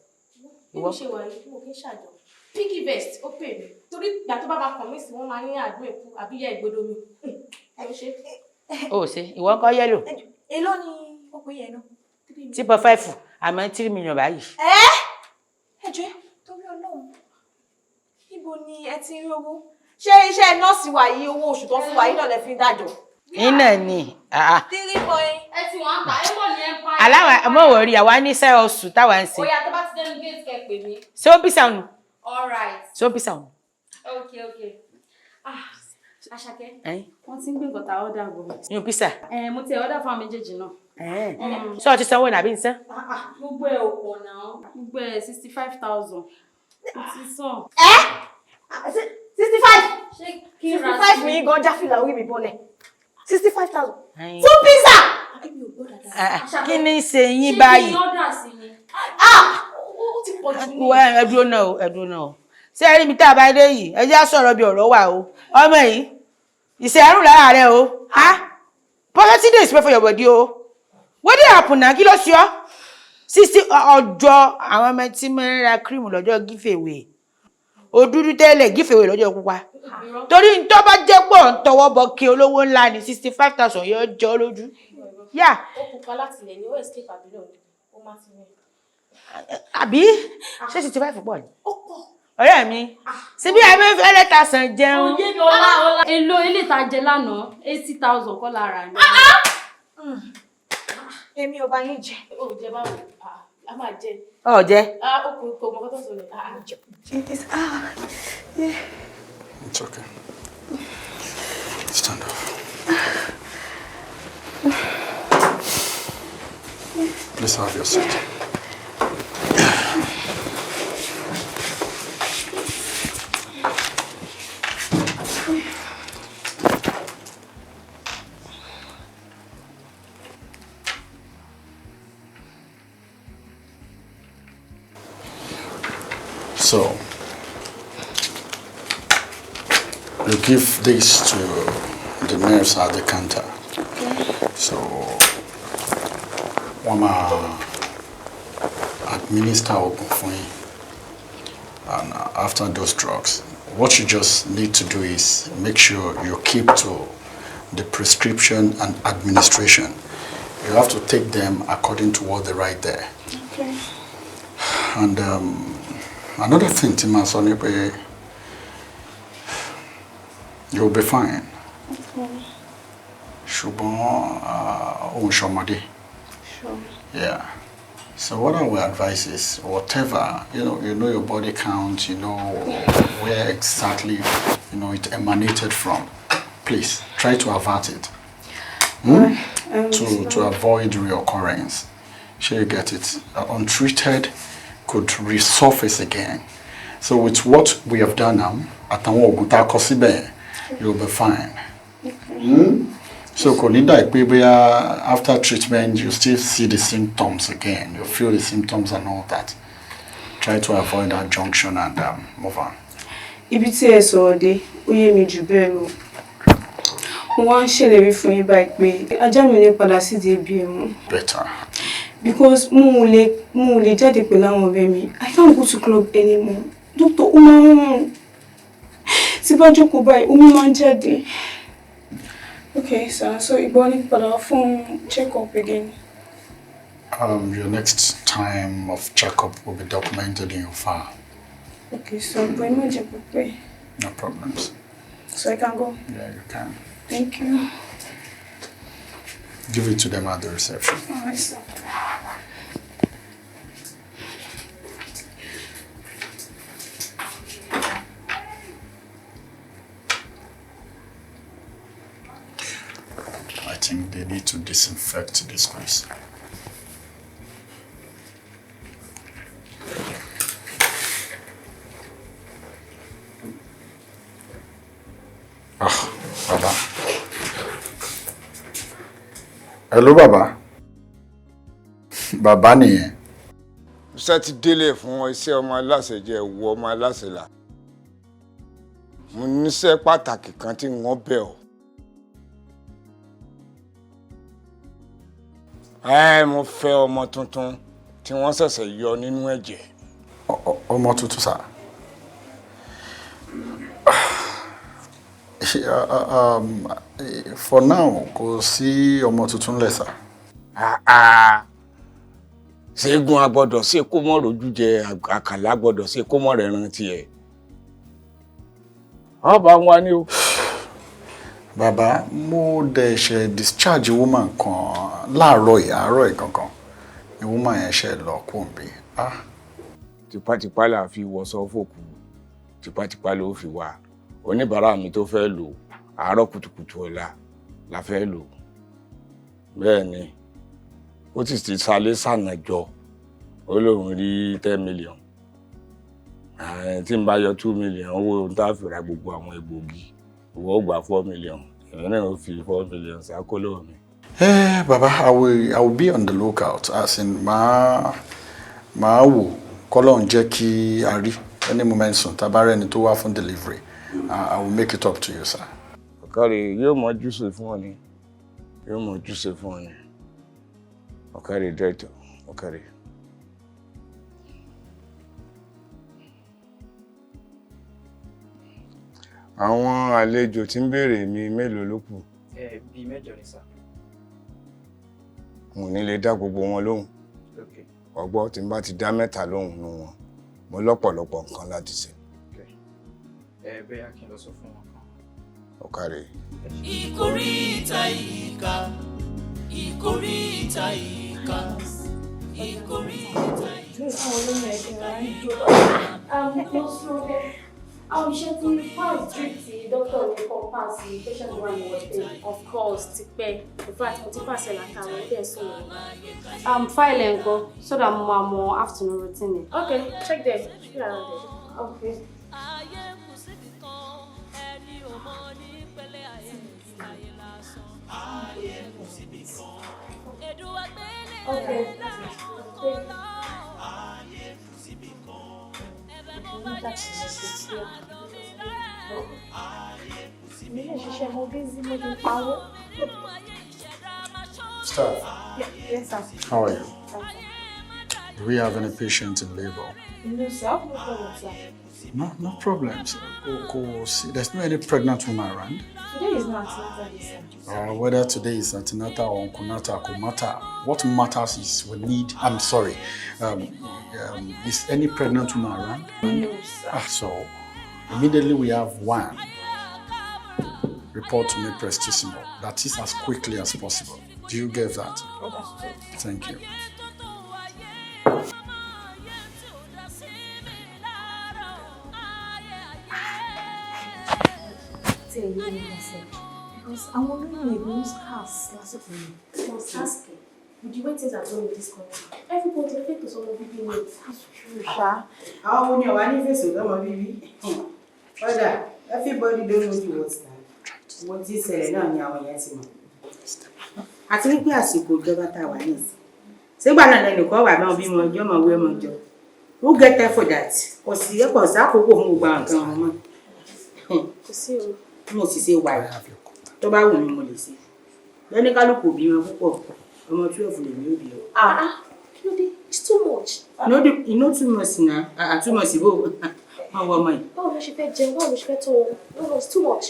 Bí mo ṣe wà yìí, mo kì í ṣàjọ. Piggy vest ó pè mí torí ìgbà tó bá máa kàn mí sí, wọ́n máa ní àdúrà èkú àbí ìyá ìgbódò mi. Ẹ ṣe. O ò ṣe, ìwọ ń kọ́ yellow. Èló ni ó pè yẹn náà? 3.5, àmọ́ 3 million báyìí. Ẹ ẹ jọ̀ọ́, torí Ọlọ́run, níbo ni ẹ ti ń rówó? Ṣé iṣẹ́ nọ́ọ̀sì wa yìí, owó oṣù tó ń fún wa yìí náà lẹ fi ń dájọ́? Iná ni. Three point. Ẹ ti wọ́n ń ta ẹ mọ̀ ní empire. Aláwa mọ̀ wọ̀ rí àwa ní sẹ́ oṣù táwa ń ṣe. Oya, tó bá ti dẹnu gate, kẹ́ pè mí. Ṣé ó bí sànù? All right. Ṣé ó bí sànù? Okay. Ah, Àṣàkẹ́. Ẹ́n? Wọ́n ti ń gbé nǹkan tá a order bọ̀. Yún pizza. Ẹ mo ti order fún àwọn méjèèjì náà. Ṣé o ti sanwó nàbí nsán? Gbogbo ẹ̀ ò pọ̀ náà. Gbogbo ẹ̀ 65,000. Mo ti sàn. 65. Ṣé kí n ra 65 mi gan jáfìlà orí mi bọ́lẹ̀. 65,000. Fún pizza. Kí ni ṣe yín báyìí? Ṣé kí n order sí ni? Ah! Ó ti pọ̀ jù ní. Ẹ dúró náà o, ẹ dúró náà o. Ṣé ẹ rí mi tá a bá dé yìí? Ẹ jẹ́ á sọ̀rọ̀ bí ọ̀rọ̀ wà o. Ọmọ yìí, ìṣẹ̀rùn lára rẹ o. Ha? Poverty dey spread for your body o. What dey happen na? Kí ló ṣe ọ́? Sixty ọjọ́ àwọn ọmọ tí máa ń ra cream lọ́jọ́ giveaway. O dúdú tẹ́lẹ̀, giveaway lọ́jọ́ pupa. Torí n tó bá jẹ́ pọ̀ ń tọwọ́ bọ kí olówó ńlá ni 65,000 yóò jọ ọ́ lójú. Yá. Ó pupa láti ilẹ̀ ni ó escape àbí náà ni ó má ti rìn. Àbí ṣé 65 pọ̀ ni? Ọ̀rẹ́ mi, síbí àmì fẹ́lẹ́ ta sàn jẹun. Oyè mi ọlá ọlá. Èlò ilé ìtajà lánàá, 80,000 kọ́ lára ni. Èmi ò bá yín jẹ. Ó jẹ báwo? A máa jẹ. Ọ̀ jẹ́. Ah, ó kò mọ̀ kó tó sọ ni. Ah, jẹ. It's okay. Stand up. Please have your seat. So, you give this to the nurse at the counter. So, wọ́n máa administer oògùn fún yín. And after those drugs, what you just need to do is make sure you keep to the prescription and administration. You have to take them according to what they write there. Okay. And another thing tí màá sọ ni pé you'll be fine. Okay. Ṣùgbọ́n òun ṣọmọdé. Sure. Yeah. So what I will advise is whatever, you know your body count, you know where exactly, it emanated from. Please try to avert it. To avoid reoccurrence. Sure you get it. Untreated could resurface again. So with what we have done now, àtàwọn oògùn tá a kọ síbẹ̀, you'll be fine. Hmm? So kò ní dà pé bóyá after treatment you still see the symptoms again, you feel the symptoms and all that. Try to avoid that junction and move on. Ibi tí ẹ sọ̀rọ̀ dé, ó yé mi jù bẹ́ẹ̀ lọ. Mo wá ń ṣèlérí fún yín báyìí pé ajá mi ò ní padà sídìí ebi ẹ̀ mọ́. Better. Because mo ò lè jáde pẹ̀lú àwọn ọ̀rẹ́ mi. I can't go to club anymore. Doctor, ó máa ń rùn. Tí bá jókòó báyìí, omi máa ń jáde. Okay, sir. So ìgbà wo ni padà wá fún check up again? Your next time of checkup will be documented in your file. Okay, so but ẹ má jẹ́ kó pẹ́. No problems. So I can go. Yeah, you can. Thank you. Give it to them at the reception. All right, sir. I think they need to disinfect this place. Ah, Baba. Hello, Baba. Bàbá nìyẹn. Iṣẹ́ ti délé fún ọ, iṣẹ́ ọmọ aláṣẹ jẹ́ ìwọ ọmọ aláṣẹ là. Mo níṣẹ́ pàtàkì kan tí wọ́n bẹ̀ ọ́. Ẹ mo fẹ́ ọmọ tuntun tí wọ́n ṣẹ̀ṣẹ̀ yọ nínú ẹ̀jẹ̀. Ọmọ tuntun, sir. For now, kò sí ọmọ tuntun lẹ̀, sir. Ṣẹ́gun agbọ́dọ̀ ṣe kó mọ́ rojú jẹ, àkàlà gbọ́dọ̀ ṣe kó mọ́ rẹ̀ rántí ẹ̀. Ọba wa ni o. Bàbá, mo dẹ̀ ṣe discharge woman kan láàárọ̀ yìí, àárọ̀ yìí gangan ni woman yẹn ṣe lọ kó n bí. Ah. Tipátipá là fi wọṣọ fòkù, tipátipá ló fi wá. Oníbàárà mi tó fẹ́ lò, àárọ̀ kùtùkùtù ọ̀la la fẹ́ lò. Bẹ́ẹ̀ ni, ó sì ti salé sànà jọ, ó lóun rí 10 million. Tí n bá yọ 2 million owó ohun tá a fi ra gbogbo àwọn egbògi, ìwọ ó gba 4 million, èmi náà ó fi 4 million sákóló mi. Eh, Baba, I will be on the lookout. As in, màá wò kọ́lọ́n jẹ́ kí a rí any moment soon. Tá a bá rẹ́ni tó wá fún delivery, I will make it up to you, sir. Ọ̀kàrẹ̀, yóò mọ júṣe fún ọ ni, yóò mọ júṣe fún ọ ni. Ọ̀kàrẹ̀ dẹ́tọ̀, ọ̀kàrẹ̀. Àwọn àlejò tí ń béèrè mi, mélòó ló kù? Ẹ bíi mẹ́jọ ni, sir. N ò ní lè dá gbogbo wọn lóhùn. Ọgbọ́, tí n bá ti dá mẹ́ta lóhùn nù wọn, mo lọ́pọ̀lọpọ̀ nǹkan láti ṣe. Ẹ bẹ́ẹ̀, kí n lọ sọ fún wọn kan. Ọ̀kàrẹ̀. Ìkóríta ìkà, ìkóríta ìkà, ìkóríta ìkà. Àwọn iṣẹ́ tí pass drip tí doctor ní kọ́ pass patient wà ní ward three. Of course, ti pẹ́. In fact, mo ti pàṣẹ látàwọn ilé ẹ̀sùn wọn. File ẹ̀ ńkọ́, so that mo máa mọ afternoon routine ẹ̀. Okay, check there. Check around there. Okay. Ayé kù síbi kan, ẹni ò mọ ní pẹ̀lẹ́ ayé, ayé lásán. Ayé kù síbi kan. Èdùn àgbélé Okay. kò lọ. Ayé kù síbi kan. Ẹ̀bẹ̀ mo bá yẹ àná mi lọ́rẹ̀. Ayé kù síbi Mi lè ṣiṣẹ́, mo busy, mo ti pawó. Staff, Yes, sir. how are you? Do we have any patient in labor? No, sir. No problem, sir. No, no problems. Go see. There's no any pregnant woman around. Today is not antenatal day, sir. Whether today is antenatal or antenatal, could matter. What matters is we need. I'm sorry. Is any pregnant woman around? No, sir. Ah, so immediately we have one, report to me prestissimo. That is, as quickly as possible. Do you get that? Understood. Thank you. Tí ẹ yé mi lọ́sẹ̀. Because àwọn olóyún ẹ̀gbọ́n ń scarce lásìkò yìí. Wọ́n scarce kẹ̀. With the way things are going in this country, everybody fẹ́ tó sọmọ bíbí ni. That's true, ṣá. Àwọn wo ni ọ̀wá ní fèsì lọ́mọ bíbí? Kódà everybody don know the worst now. Owó tí ìṣẹ̀lẹ̀ náà ni àwọn èèyàn ti mọ̀. Àti wípé àsìkò ìjọba tá a wà nísìn, sígbà náà lẹnìkan wà máa bímọ ọjọ́ máa wé ọmọ jọ. Who get time for that? Kò sí ẹ̀pọ̀ sákòókò fún gbogbo àwọn nǹkan wọn mọ́. Kò sí o. Bí mo sì ṣe wà yìí, tó bá wù mí mo lè ṣe. Lẹ́ni kálukú òbí wọn púpọ̀, ọmọ 12 lèmi ò bí o. Ah ah, kí ló dé? It's too much. No, you know too much na. Ah, too much bó. Wọ́n wọ ọmọ yìí. Báwo ló ṣe fẹ́ jẹun? Báwo ló ṣe fẹ́ tó wọn? No, no, it's too much.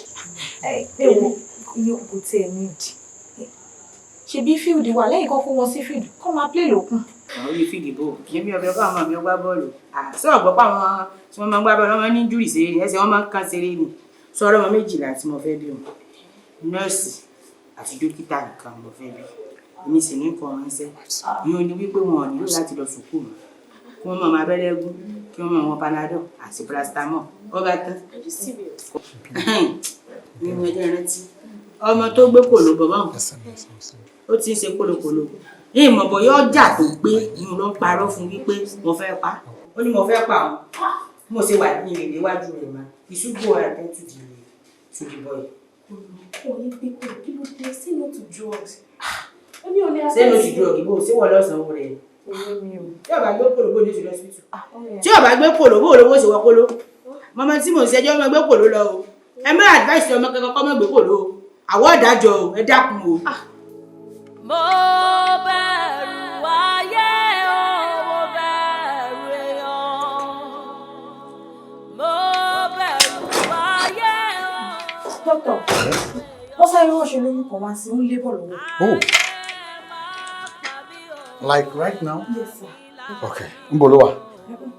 Ẹ wo, iye kò tiẹ̀ nídìí. Ṣebí field wà lẹ́yìn kan, kó wọn sí field kó máa play lókun. Àwọn orí field bò. Èmi ọ̀bẹ kọ́ àwọn ọmọ mi gbá bọ́ọ̀lù. Sọ̀rọ̀ gbọ́ pé àwọn tí wọ́n máa ń gbá bọ́ọ̀lù, wọ́n máa ń ní injury ṣeré ni, ẹsẹ̀ wọ́n máa ń kán ṣeré ni. Sọ̀rọ̀ ọmọ 12 tí mo fẹ́ bí wọn. Nọ́ọ̀sì àti dókítà nìkan mo fẹ́ bí. Èmi sì ní kọ́ ránṣẹ́. Ìyẹn ni wípé wọn ò nílò láti lọ sùkúù mọ́. Kí wọ́n máa máa abẹ́rẹ́ gún, kí wọ́n máa wọn Panadol àti paracetamol. Ó bá tán. Are you serious? Nínú ẹjọ́ rántí. Ọmọ tó gbé kòló bọ̀ báwọn. Ó ti ń ṣe kólokòlo. Ìmọ̀ bọ̀yá ọjà tó gbé ni ló ń parọ́ fún wípé mo fẹ́ pa. Ó ní mo fẹ́ pa òun. Mo ṣe wà ní ìrèlè iwájú rẹ̀ mà. Ìṣubú attend to the boy. Kò ní gbé kúrò, kí ló dé? Say no to drugs. Èmi ò lè. Say no to drug bó ṣé wọ́n lọ́sàn-án rẹ̀. Òye mi o. Tí ó bá gbé kòló bó ní oṣù lọ́sibítù. Tí ó bá gbé kòló bó lówó ṣe wọ kóló. Mọ́mọ́ tí mò ń ṣẹjọ́ ọmọ gbé kòló lọ o. Ẹ má advice ọmọ kankan kọ́ mọ́ gbé kòló o. Àwọ̀ ọ̀dájọ́ o, ẹ dákun o. Mo bẹ̀rù ayé o, mo bẹ̀rù èèyàn. Mo bẹ̀rù ayé o. Dókítà, wọ́n sáré ránṣẹ́ lóyún kan wá sí ń lébọ̀ lọ́wọ́. Oh. Like right now? Yes, sir. Okay. Níbo ló wà?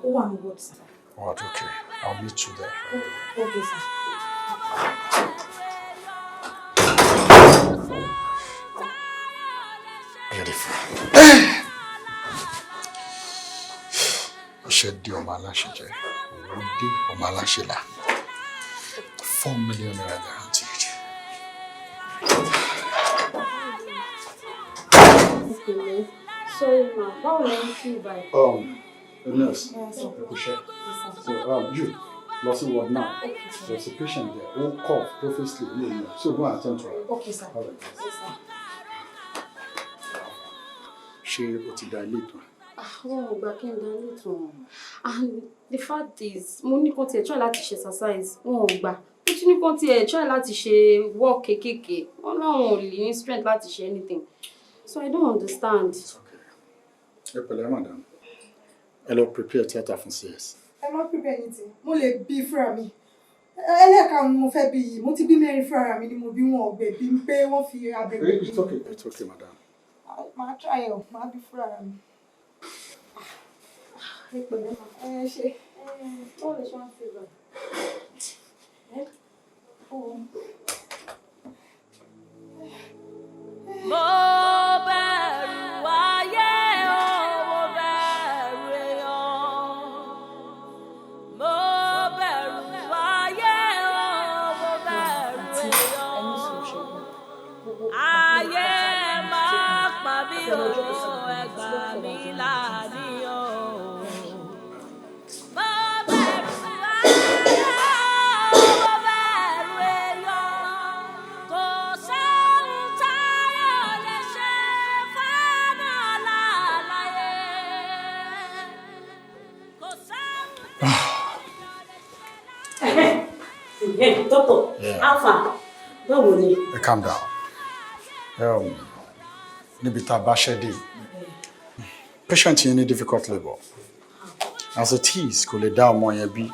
Ó wà ní ward, sir. All right, okay. I'll meet you there. Okay, sir. Beautiful. Iṣẹ́ dé, ọmọ aláṣẹ jẹ́, owó dé, ọmọ aláṣẹ là. ₦4 million guaranteed. Pẹ̀lẹ́. Sorry ma, báwo lẹ ń feel báyìí? The nurse, Yes, sir. ẹ kú iṣẹ́. So, you, lọ sí ward now. Okay, sir. There's a patient there who cough profusely. No. So go and attend to her. Okay, sir. All right. Yes, sir. Ṣé o ti dilate wọn? Wọn ò gbà kí n dilate wọn. And the fact is, mo ní kàn tiẹ̀ try láti ṣe exercise, wọn ò gbà. Mo tún ní kàn tiẹ̀ try láti ṣe work kéékèèké, wọn láwọn ò lè ní strength láti ṣe anything. So I don't understand. Ẹ pẹ̀lẹ́, madam. Ẹ lọ prepare theatre fún CS. Ẹ má prepare anything, mo lè bí fúnra mi. Ẹlẹ́ẹ̀karùn-ún mo fẹ́ bí yìí, mo ti bí mẹ́rin fúnra mi ni mo bí wọn ọ̀gbẹ́ bí pé wọ́n fi abẹ gbé. It's okay, it's okay, madam. Màá try ẹ̀ o, màá bí fúnra mi. Ẹ pẹ̀lẹ́ ma. Ẹ ṣe. Báwo lè ṣe wá ń feel báyìí? Oh. Mo bẹ̀rù ayé o, mo bẹ̀rù èèyàn. Mo bẹ̀rù ayé o, mo bẹ̀rù èèyàn. Ayé máa pa mí o, ẹ gbà mí láàníyàn o. Mo bẹ̀rù ayé o, mo bẹ̀rù èèyàn. Kò sóhun táyé ò lè ṣe fọ́mọ aláàláyé. Kò sóhun. Doctor, Yeah. Alpha, báwo ni? Ẹ calm down. Níbi tá a bá ṣẹ́ dé, patient yẹn ní difficult labour. As it is, kò lè dá ọmọ yẹn bí.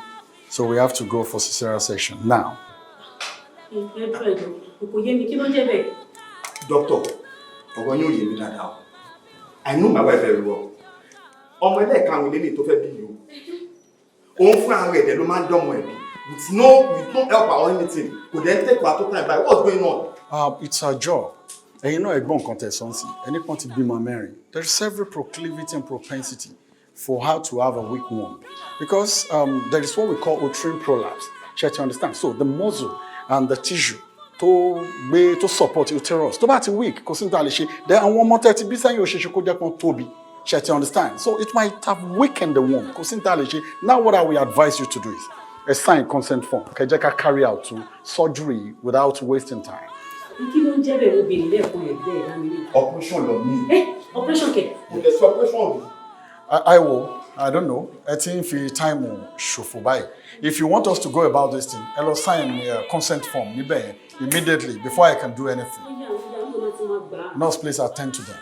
So we have to go for cesarean section now. Ẹ dúró, ẹ dúró, kò yé mi, kí ló ń jẹ́ bẹ́ẹ̀? Doctor, ọ̀rọ̀ yóò yé mi dáadáa o. I know my wife very well. Ọmọ ẹlẹ́ẹ̀karùn-ún lélẹ̀ tó fẹ́ bí yìí o. Òun fúnra rẹ̀ dẹ̀ ló máa ń dánmọ̀ ẹ̀ bí with no help or anything. Kò dẹ̀ ń take her to time by. What's going on? It's her job. Ẹ̀yin náà, ẹ̀gbọ́n nǹkan tẹ̀sán sí. Ẹni kan ti bímọ mẹ́rin. There is every proclivity and propensity for her to have a weak womb because there is what we call uterine prolapse. Ṣé you understand? So the muscle and the tissue tó gbé, tó support uterus, tó bá ti weak, kò sí ní ta lè ṣe. Then àwọn ọmọ tẹ́ ti bí sẹ́yìn, ó ṣeéṣe kó jẹ́ pọ́n tóbi. Ṣé you understand? So it might have weakened the womb. Kò sí ní ta lè ṣe. Now what I will advise you to do is a sign consent form. Kẹ́ jẹ́ ká carry out to surgery without wasting time. Kí ló ń jẹ́ bẹ́ẹ̀? Mo béèrè lẹ́ẹ̀kan ẹ̀ bẹ́ẹ̀ dá mi lóhùn. Operation lọ mí. Ẹ operation kẹ̀? Kò lè sọ operation rí. I will. I don't know. Ẹ ti ń fi time ṣòfò báyìí. If you want us to go about this thing, ẹ lọ sign consent form níbẹ̀ yẹn immediately before I can do anything. Nurse, please attend to them.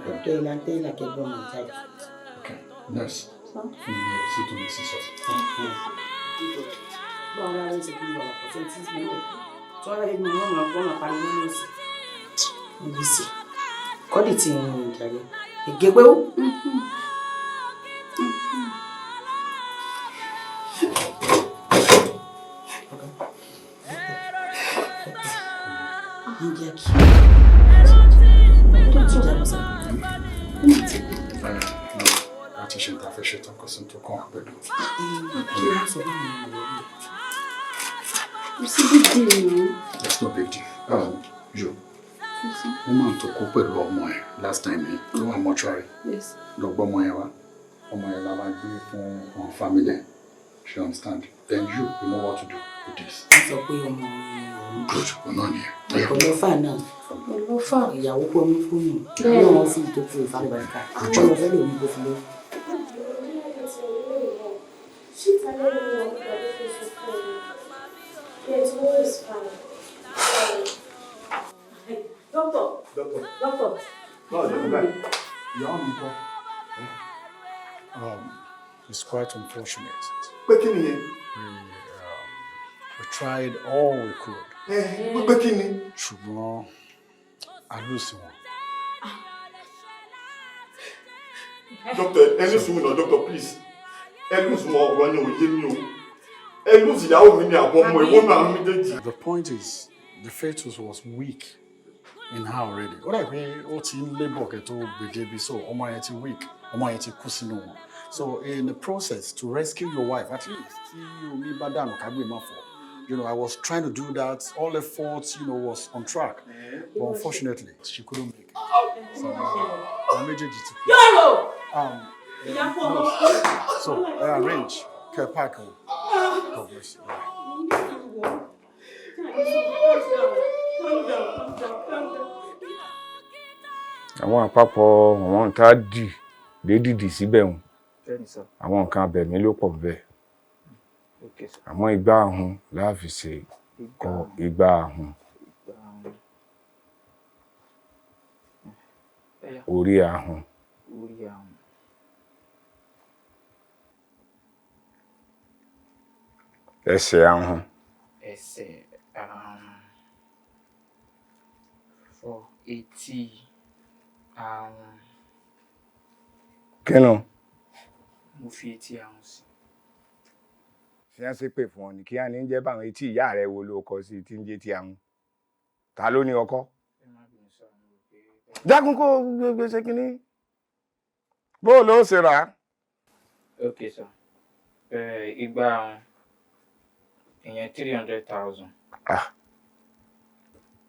Dr. Ilantela kẹgbọn mi jáde. Nurse, fún mi ní sí tó ní sísọ. Báwo la rẹ̀ ṣe bí wàhálà kò sẹ́ni tí ń bọ̀? Tí wọ́n bá dé ní wọ́n máa wọ́n máa pariwo ní òsì. Wọ́n bí sí. Kọ́dì tí ń rìn jàre. Ègé pé ó. Ní jẹ́ kí. Tó ti jà lọ́sàn. Láti ṣe ìtafẹ́ ṣe tán kò sí tó kàn wá pẹ̀lú. Kí ló ń sọ fún mi? Kò sí big deal now. That's no big deal. You, woman tó kú pẹ̀lú ọmọ ẹ̀ last time yìí ló wà mọ́ṣúárì. Yes. Lọ gbọ́ ọmọ yẹn wá. Ọmọ yẹn la máa gbé fún àwọn family ẹ̀. She understand. Then you know what to do with this. Wọ́n sọ pé ọmọ òun. Good, òun náà nìyẹn. Ọlọ́fà náà. Ọlọ́fà. Ìyàwó pọ̀ mú fóònù. Bẹ́ẹ̀ni. Náà wọ́n fi ìtókù ìfàlùbáríkà. Ọmọ fẹ́ lòun kò fi lóyún. Doctor. Doctor. Doctor. Báwo lè mú báyìí? Ìyàwó mi kọ́. It's quite unfortunate. Pé kí nìyẹn? We tried all we could. Pé kí ni? Ṣùgbọ́n a lose wọn. Doctor, ẹ ní sùúrù náà, doctor, please. Ẹ lose wọn, ọ̀rọ̀ yẹn ò yé mi o. Ẹ lose ìyàwó mi ní àbọ̀ ọmọ ìwọ náà àwọn méjèèjì. The point is, the fetus was weak in her already. Ó dà pé ó ti ń labour kẹ́ tó gbèdébi, so ọmọ yẹn ti weak, ọmọ yẹn ti kú sínú wọn. So in the process to rescue your wife, at least tí omi bá dànù kágbé má fọ́. I was trying to do that. All efforts was on track. But unfortunately, she couldn't make it. So, àwọn méjèèjì ti kú. Yọ̀rọ̀! No. So, I arrange. Care pack. God bless you. Bye. Àwọn àpapọ̀ àwọn nǹkan á dì lédìdì síbẹ̀ wọn. Bẹ́ẹ̀ni sir. Àwọn nǹkan abẹ̀mí ló pọ̀ bẹ́ẹ̀. Okay sir. Àmọ́ igbá ahun la fi ṣe kọ igbá ahun, Ẹyà. orí ahun, Orí ahun. Ẹsẹ̀ ahun, Ẹsẹ̀ fọ etí ahun. Kínú. Mo fi etí ahun sí. Ṣé wọ́n ṣe pè fún ọ ní kí á ní jẹ́ báwọn etí ìyá rẹ wo ló kọ sí tí ń jẹ́ ti ahun? Ta ló ní ọkọ? Dákun kó gbégbé ṣe kínní. Bó o ló ṣe rà á? Okay sir. Igba ahun ìyẹn 300,000.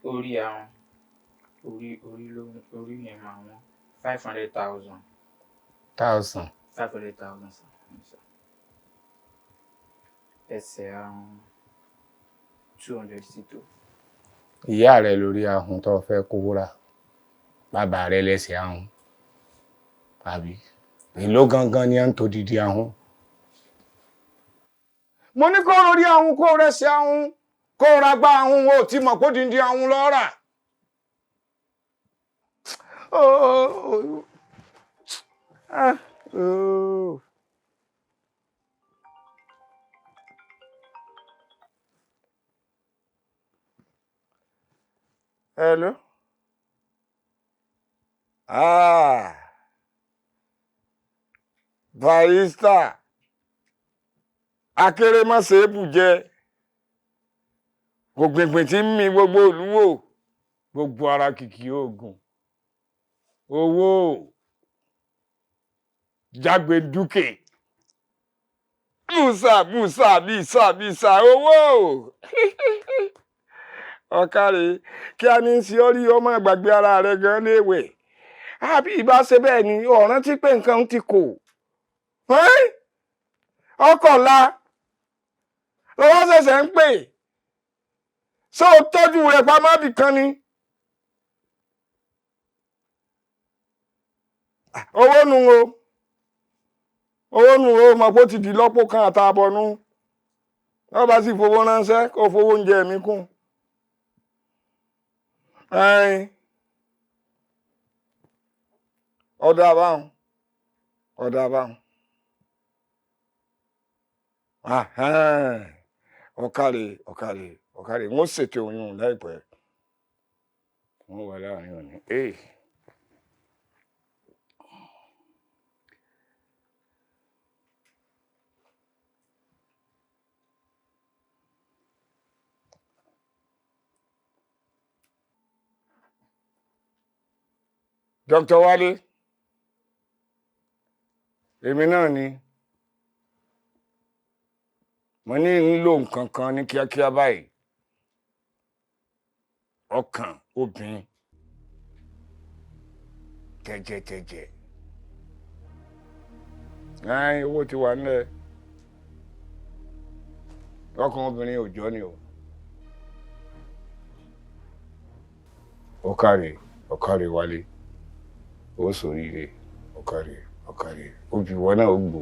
Orí ahun, orí ló orí yẹn máa wọ́n 500,000. Thousand. 500,000 sir. Yes, sir. Ẹsẹ̀ ahun 200 sí tó. Ìyá rẹ lórí ahun tó fẹ́ kówó rà, bàbá rẹ lẹ́sẹ̀ ahun, àbí èló gangan ni à ń tó didi ahun. Mo ní kó lórí ahun, kó rẹsẹ̀ ahun, kó ra gbá ahun, o ti mọ̀ kó didi ahun lọ́ọ́ rà. Oh, ah, oh. Hello. Ah. Barrister. Akérèmọ́sẹ̀ jẹ. Ògbìngbìn tí ń mi gbogbo olúwo. Gbogbo ara kìkì oògùn. Owó. Jágbe dúkè. Bùsà bùsà bìsà bìsà owó. Ọ̀kàrẹ̀ kí a ní sí ọ rí ọmọ àgbàgbé ara rẹ gan léèwẹ̀. Àbí ìbá ṣe bẹ́ẹ̀ ni ọ̀ràn tí pé nǹkan ti kò. Ọkọ̀la lọ́wọ́ ṣẹ̀ṣẹ̀ ń pè. Ṣé o tọ́jú rẹ̀ pamọ́ bì kan ni? Owó nu o. Owó nu o, mọ̀ pé ó ti di lọ́pọ̀ kan àtààbọ̀ nu. Wọ́n bá sì fowó ránṣẹ́ kó fowó oúnjẹ mi kún. Ọ̀dà àbáhùn. Ọ̀dà àbáhùn. Ọ̀kàrè, ọ̀kàrè, ọ̀kàrè. Wọ́n ṣètò oyún láìpẹ́. Wọ́n wà láàrin òní. Dr. Wálé, èmi náà ni. Mo ní ń lò nǹkan kan ní kíákíá báyìí. Ọkàn obìnrin. Tẹ̀jẹ̀tẹ̀jẹ̀. Ẹ́n, owó ti wà nílẹ̀. Ọkàn obìnrin ò jọ ni o. Ọ̀kàrè, ọ̀kàrè Wálé. Ó ṣoríire, ọ̀kàrè, ọ̀kàrè. Obì wọn náà ó gbò.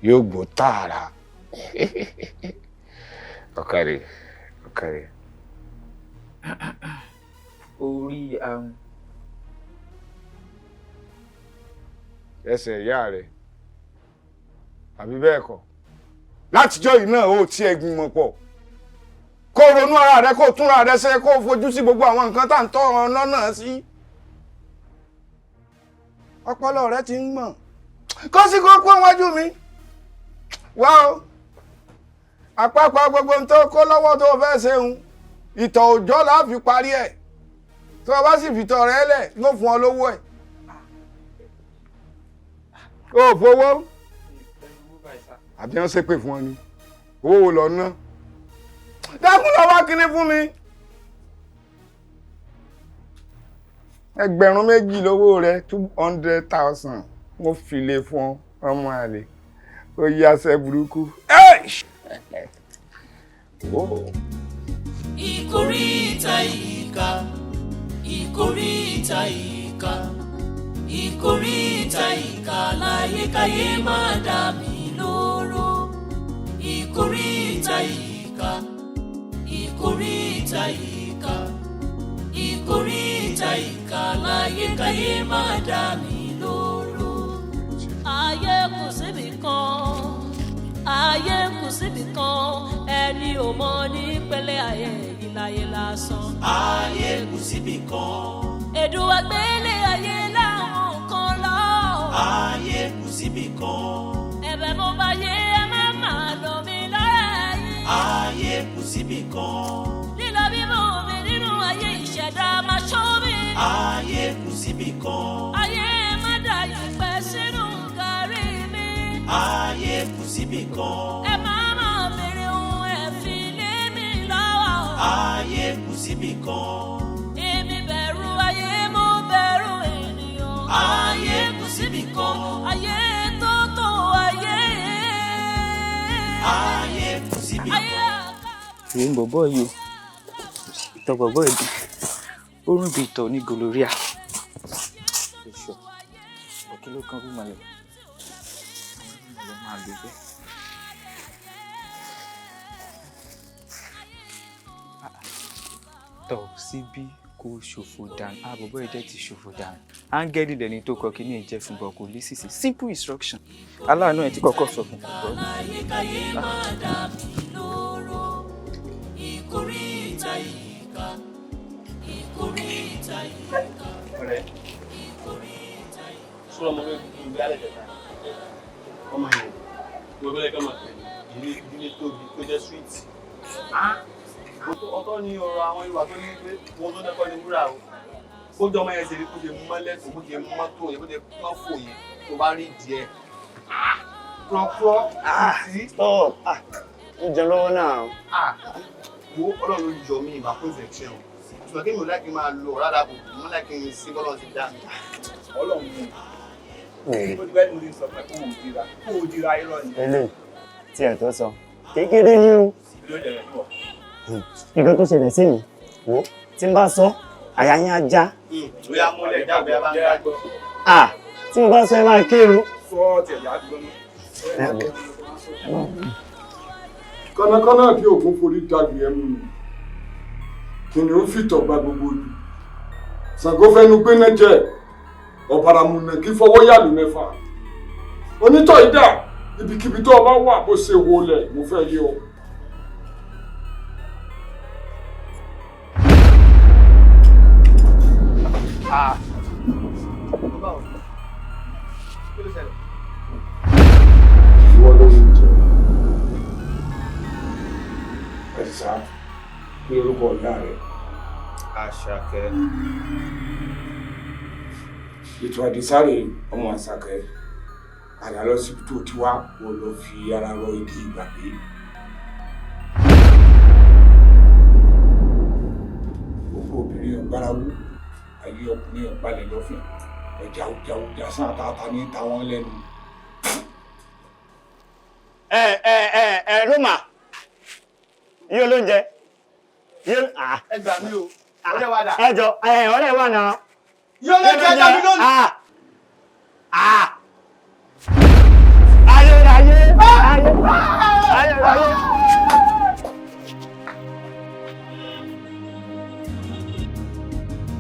Yóò gbò tààrà. Ọ̀kàrè, ọ̀kàrè. Orí ẹsẹ̀ ìyá rẹ̀ àbí bẹ́ẹ̀ kọ́. Látijọ́ yìí náà ó tiẹ̀ gbìmọ̀ pọ̀. Kó ronú ara rẹ, kó túnra rẹ ṣe, kó fojú sí gbogbo àwọn nǹkan tá à ń tọ́ ọ lọ́nà sí. Ọpọlọ rẹ ti ń gbọ̀n. Kó sì kó kó wájú mi. Wá o. Àpapọ̀ gbogbo ohun tó kó lọ́wọ́ tó fẹ́ ṣeun. Ìtọ̀ òjọ́ la fi parí ẹ̀. Tó o bá sì fìtọ̀ rẹ lẹ̀, ló fún ọ lówó ẹ̀. O ò fowó. Àbí wọ́n ṣépè fún ọ ni. Owó wo lọ ná? Dákun lọ wá kíní fún mi. 2,000 lówó rẹ, 200,000. Mo fi lè fún ọ, ọmọ àlè. Ó yáṣẹ́ burúkú. Ìkóríta ìkà, ìkóríta ìkà, ìkóríta ìkà láyékáyé máa dà mí lóró. Ìkóríta ìkà, ìkóríta ìkà, ìkóríta ìkà láyékáyé máa dà mí lóró. Ayé kù síbi kan, ayé kù síbi kan, ẹni ò mọ ní pẹ̀lẹ́ ayé ìlàyé lásán. Ayé kù síbi kan. Èdùn àgbélé ayé láwọn kan lọ. Ayé kù síbi kan. Ẹ̀bẹ̀ mo bá yé ẹ má máa lọ mí lára yín. Ayé kù síbi kan. Lílọ bíbọ̀ mi nínú ayé ìṣẹ̀dá máa ṣọ́ mi. Ayé kù síbi kan. Ayé má dà yẹ̀pẹ̀ sínú gàrí mi. Ayé kù síbi kan. Ẹ má máa bèrè ohun ẹ̀ fi lé mi lọ́wọ́. Ayé kù síbi kan. Èmi bẹ̀rù ayé, mo bẹ̀rù ènìyàn. Ayé kù síbi kan. Ayé tó tó ayé. Ayé kù síbi kan. Ìwé ń bọ̀bọ̀ yìí o, ìtọ̀ bọ̀bọ̀ yìí ó rún bí ìtọ̀ ní gonorrhea. Èso, ọ̀kí ló kan rúmọlẹ̀, rúmọlẹ̀ máa lò bẹ́ẹ̀. Tọ̀ síbí kò ṣòfò dànù, àbọ̀bọ̀ yìí dẹ̀ ti ṣòfò dànù. Áńgẹ́lì lẹni tó kọ kíní ìjẹ́ fún bọ̀ kò lè sísè. Simple instruction. Aláàánú ẹ̀ tí kọ́kọ́ sọ fún bọ̀. Láyékáyé máa dà mí lóró. Ìkóríta ìkà, ìkóríta ìkà, Ọ̀rẹ́, ìkóríta ìkà. sọ́rọ̀ ọmọ rẹ̀ kú bí alẹ́ jẹta. Ọmọ yẹn, gbogbo ẹgbẹ́ kan máa pè ní ìdílé tóbi tó jẹ́ sweet. Ọ̀tọ̀ ni ọ̀rọ̀ àwọn ìwà tó ní pé wọn tó dẹ́kọ́ ni wúrà o. Ó jọ ọmọ yẹn ṣe rí bó ṣe mọ́lẹ̀ tó bó ṣe mọ́tò yẹn bó ṣe pọ́n fò yẹn tó bá rí díẹ̀. Kúrọ́kúrọ́ sí. Stop. Ń jẹun lọ́wọ́ náà. Wo Ọlọ́run ló yọ mí ìmà fún infection. Ṣùgbọ́n kí mi ò láì kí n máa lo ọ̀rá dàbò, mo láì kí n sí bọ́lọ̀ ti dá mi. Ọlọ́run mú un. Ó ti bẹ́ẹ̀ ni mo ti sọ fún ẹ kó o dira, kó o dira irọ́ ni. Eléyìí tí ẹ tó sọ kékeré ní o. Ló jẹ rẹ̀ fún ọ. Nǹkan tó ṣẹlẹ̀ sí mi, wò ó, tí n bá sọ, àyà yín á já. Bóyá múlẹ̀ jágbe bá ń gbọ́. À, tí mo bá sọ ẹ máa kéru. Sọ ọ́ tiẹ̀ yá gbọ́n. Kọ́nàkọ́nà kí òkun forí dàgbé ẹmu nù, kìnìún fìtọ̀ gba gbogbo ojú, Ṣàngó fẹnu gbéná jẹ, ọ̀bàràmùnà kí fọwọ́ yàlù mẹ́fà. Onítọ̀ ìdá, ibikíbi tó o bá wà bó ṣe wọlé mo fẹ́ rí ọ. Ìwọ ló ń jẹ. Àdìsá, kí lorúkọ ìyá rẹ? Àṣàkẹ́. Ètò Àdìsá rèé, ọmọ Àṣàkẹ́. Padà lọ síbi tó ti wá, kó lọ fi ara rọ igi ìgbàgbé. Gbogbo obìnrin ọ̀gbárawú, ayé ọkùnrin ọ̀gbalẹ̀ lọ́fìn, ọjà ọjà sàn àtàtà ní tàwọn lẹ́nu. Ẹ ẹ ẹ ẹ Roma, yóò lóúnjẹ. Yóò à. Ẹ gbà mí o, ọ̀rẹ́ wa dà. Ẹ jọ ẹ ọ̀rẹ́ wa náà. Yóò lóúnjẹ dá mi lónìí. À à. Ayé ayé ayé ayé ayé.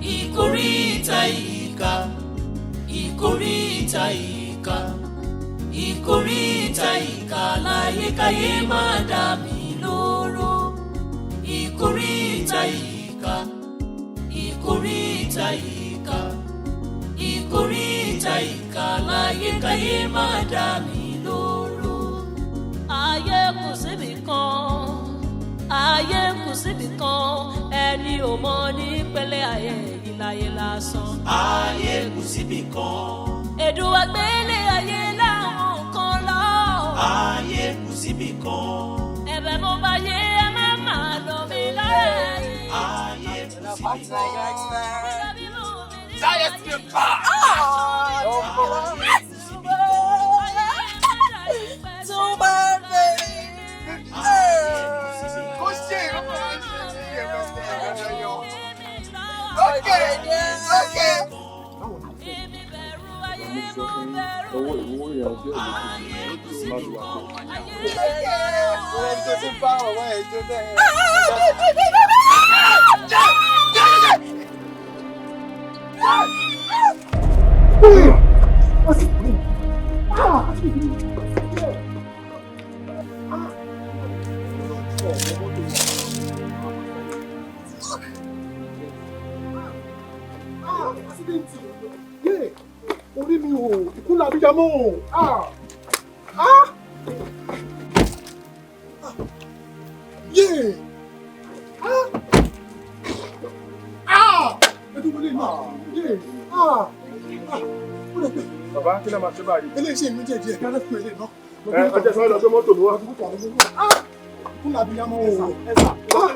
Ìkóríta ìkà, ìkóríta ìkà, ìkóríta ìkà láyékáyé máa dà mí lóró. Ìkóríta ìkà, ìkóríta ìkà, ìkóríta ìkà láyékáyé máa dà mí lóró. Ayé kù síbì kan, ayé kù síbì kan, ẹni ò mọ ní pẹ̀lẹ́ ayé ìlàyé lásán. Ayé kù síbì kan. Èdùn àgbélé ayé láwọn kan lọ. Ayé kù síbì kan. Ẹ̀bẹ̀ mo bá yé ẹ má má lọ mí lọ́rẹ̀ yìí. Ayé kù síbì kan. Too bad, baby. Kò ṣe ìrọ́pọ̀ ló ṣe sí ẹ̀rọ ẹ̀rọ yọ. Okay, okay. Owó ìwúwo yẹn ọjọ́ ìlú láti wà pé. Ọ̀rẹ́ tó ti bá ọ̀rọ̀ ẹ̀ jó bẹ́ẹ̀. Orí mi ò, ìkúnlẹ̀ abiyamọ o. Ah! Ah! Yeah! Ah! Ah! Ẹdun wọlé náà. Yeah! Ah! Ah! Ó lè pè. Bàbá kí ló máa ṣe báyìí? Eléyìí ṣe ìmú díẹ̀ díẹ̀. Kí ló fún eléyìí náà? Ẹ ọjọ́ sáré lọ gbé mọ́tò mi wá. Ah! Ìkúnlẹ̀ abiyamọ o. Ẹ sà,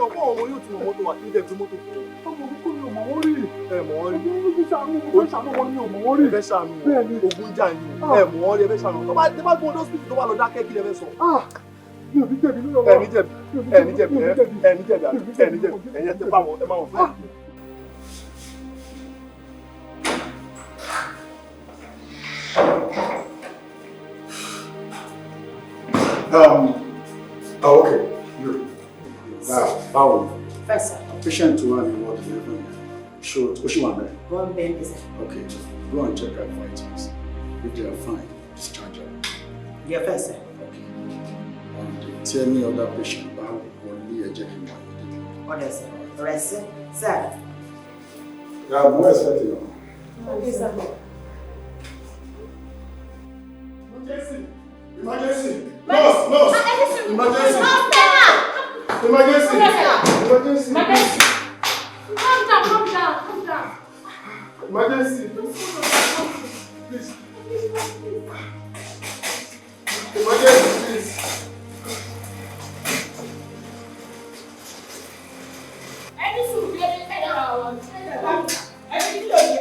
ọ̀pọ̀ ọmọ yóò ti mọ mọ́tò wa kí n dẹ̀ gbé mọ́tò fún un. Ọmọ kúkú mi ò mọ̀ wọ́n rí. Ẹ mọ̀ wọ́n rí. Mo fẹ́ ṣàánú mo fẹ́ ṣàánú wọn mi ò mọ̀ wọ́n rí. Ẹ fẹ́ ṣàánú wọn. Bẹ́ẹ̀ni. Ogun jà yín. Ẹ mọ̀ wọ́n rí, ẹ fẹ́ ṣàánú wọn. Tó bá gbé wọn dọ́sítì tó bá lọ dákẹ́ kí lẹ fẹ́ sọ. Mi ò ní jẹ̀bi lórí ọ̀rọ̀. Ẹ ní jẹ̀bi, ẹ ní jẹ̀bi, ẹ ní jẹ̀bi, ẹ ní jẹ̀bi, ẹ̀yin ẹ ti bá wọn, ẹ bá wọn fẹ́. Oh, okay. You. Wow. Báwo? First, sir. Patient wà ní ward 11. Ṣé o ṣì wà mẹ́rin? Wọ́n bẹ́ẹ̀ ní sir. Okay. Go and check her vitals. If they are fine, discharge her. Yeah, first, sir. And tí any other patient bá wọlé ẹ jẹ́ kí n wà immediately. Ọ̀dẹ̀ sir. Ọ̀rẹ́ sir. Sir. Yeah, I'm well expecting you. Okay, sir. Emergency! Emergency! Nurse! Nurse! Emergency! Emergency! Emergency! Emergency! Calm down, calm down, calm down. Emergency! Please. Emergency, please. Ẹni sùn bí ẹni ẹni wọn. Ẹ fi kí ló dé.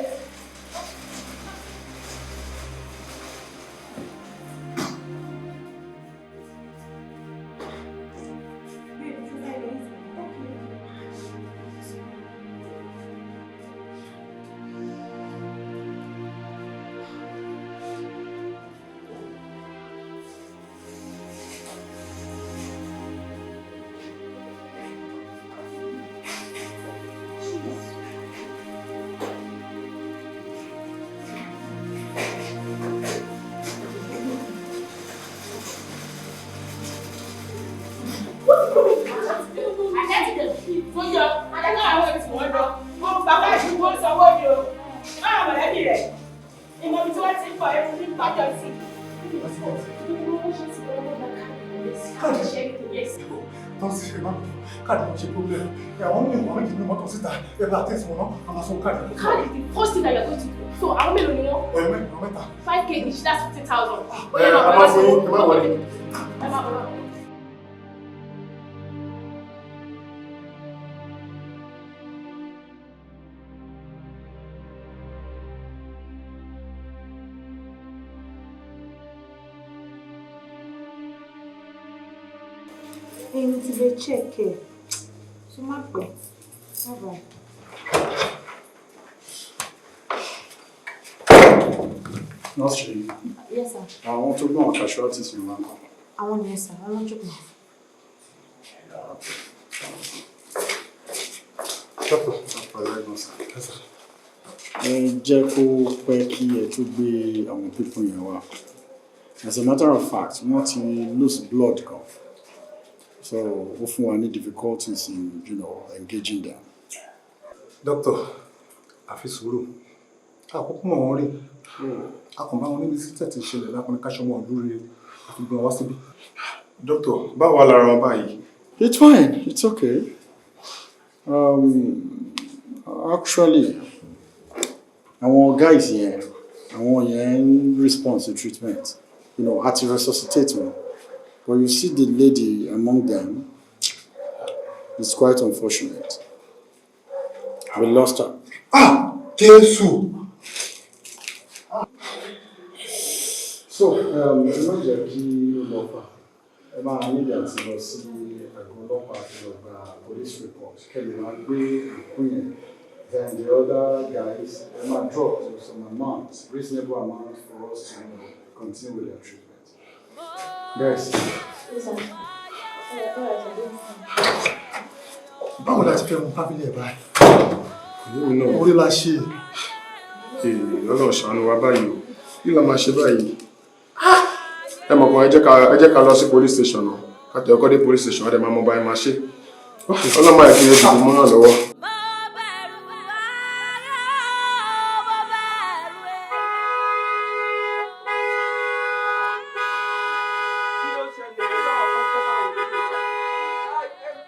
Card is the first thing that you're going to do. So àwọn mélòó ni wọ́n? Ọ̀rẹ́ mẹ́ta. 5K each, that's 50,000. Ẹ ẹ máa fún yín, ẹ má wọlé. Ẹ má wọlé. Ẹni tí fẹ́ check ẹ̀ tó má pẹ́. Bye bye. Nurse Ṣèyí, Yes, sir. àwọn tó gbọ́n casualties ni wọ́n kọ́. Àwọn nìyẹn sir, àwọn ló jókòó. Ẹ jẹ́ kó pẹ́ kí ẹ tó gbé àwọn people yẹn wá. As a matter of fact, wọ́n ti lose blood gan. So ó fún wa ní difficulties in engaging them. Doctor, àfi sùúrù. Àkókò mọ̀ wọ́n rí. A kàn bá wọn níbi tí tẹ̀ ti ṣẹlẹ̀ lápọn káṣọ wọn lórí àfi gbọ́n wá síbí. Doctor, báwo wà lára wọn báyìí? It's fine, it's okay. Actually, àwọn guys yẹn, àwọn yẹn ń respond to treatment. Àti resuscitate wọn. But you see the lady among them, it's quite unfortunate. We lost her. Ah! Jésù! So, ẹ má jẹ́ kí ó lọ fà. Ẹ máa níbi àti lọ sí àgọ́ ọlọ́pàá àti lọ gba police report. Kẹ́lẹ̀ máa gbé òkú yẹn. Then the other guys, ẹ máa drop to some amount, reasonable amount for us to continue with their treatment. Guys. Báwo la ti fẹ́ mú fábílì ẹ̀ báyìí? Orí la ṣe. Ọlọ́run ṣàánú wa báyìí o. Kí la máa ṣe báyìí? Ẹ mọ̀ kan, ẹ jẹ́ ká lọ sí police station náà. Ká tẹ̀ ọkọ́ dé police station, á dẹ̀ máa mọ báyìí máa ṣe. Ọlọ́run máa yẹ kí ojú mọ́ náà lọ́wọ́.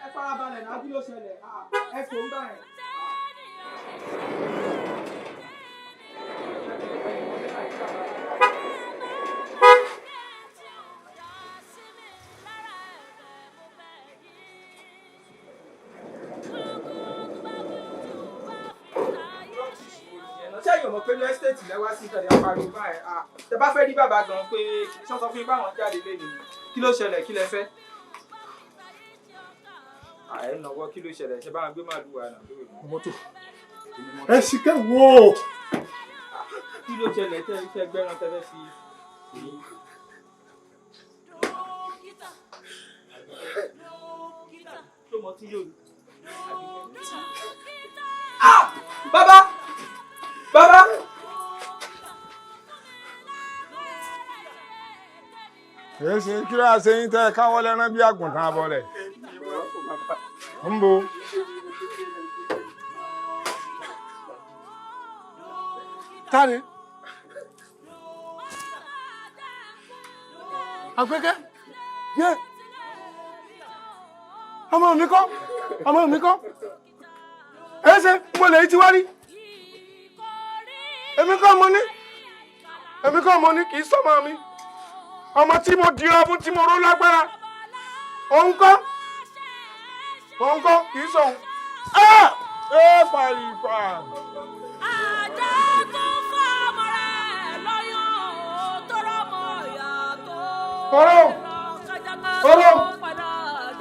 Ẹ farabalẹ̀ náà, kí ló ṣẹlẹ̀? Ẹ fò ń báyìí. Ṣé yóò mọ̀ pé ní ẹ́stéètì lẹ́wà sí ìtàlẹ̀ apariwo báyìí? Tẹ bá fẹ́ rí bàbá gan pé ṣọ́ sọ fún yín báwọn jáde lé nìyí. Kí ló ṣẹlẹ̀? Kí lẹ fẹ́? Ẹ nàwọ́, kí ló ṣẹlẹ̀? Ṣe báwọn gbé màlúù wà náà lórí. Mọ́tò. Ẹ sì kẹ́ wò ó. Kí ló ṣẹlẹ̀ tẹ́ iṣẹ́ gbẹ́ran tẹ́ fẹ́ fi? Ṣé o mọ tí yóò rí? Ah! Bàbá! Bàbá! Èyí ṣe kí ló ṣe yín tẹ́ ẹ káwọ́ lẹ́rán bí àgùntàn abọ́ rẹ̀. Ń bo. Táni? Àpékẹ́? Yé! Ọmọ mi kọ́! Ọmọ mi kọ́! Èyí ṣe mo lè ti wá rí. Èmi kọ́ mo ní. Èmi kọ́ mo ní kì í sọ́mọ mi. Ọmọ tí mo dira fún tí mo ró lágbára. Òun kọ́. Òun kọ́ kì í sọ̀hún. Ah! Ẹ pàrìpà. Ajá tó fọ́ ọmọ rẹ̀ lọ́yàn tó rọ́mọ ìyá tó. Ọ̀rọ̀ ọ̀rọ̀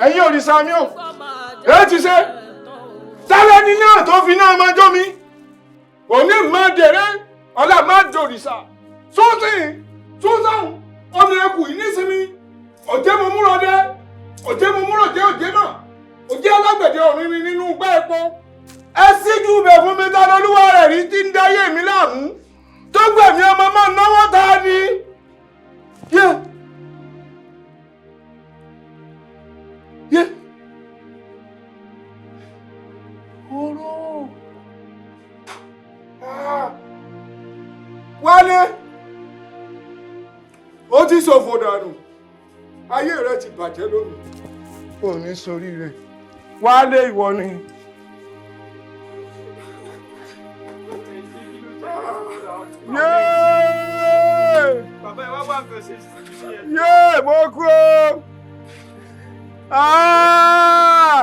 ẹ̀yin òrìṣà mi ò ẹ ti ṣe tálẹ́ ni náà tó fi náà máa jó mi òní máa dèrè ọ̀la máa dòrìṣà sósìn sósàn ọmọ ẹkù yìí nísìnyí òjé mo múrò dé òjé mo múrò jẹ òjé mọ̀ òjé alágbẹ̀dẹ ọ̀run ni nínú igbá epo ẹ síjú bẹ̀ fún mi tani olúwa rẹ̀ rí tí ń dáyé mi láàmú tó gbẹ̀mí ọmọ máa náwó ta ni. Yé. Yé. Oró. Ah. Wálé. Ó ti ṣòfò dànù. Ayé rẹ ti bàjẹ́ lónìí. Ò ní soríire. Wálé ìwọ ni. Yéé! Bàbá ẹ wá wá nǹkan ṣe sí ẹ. Yéé, mo kú o! Ah!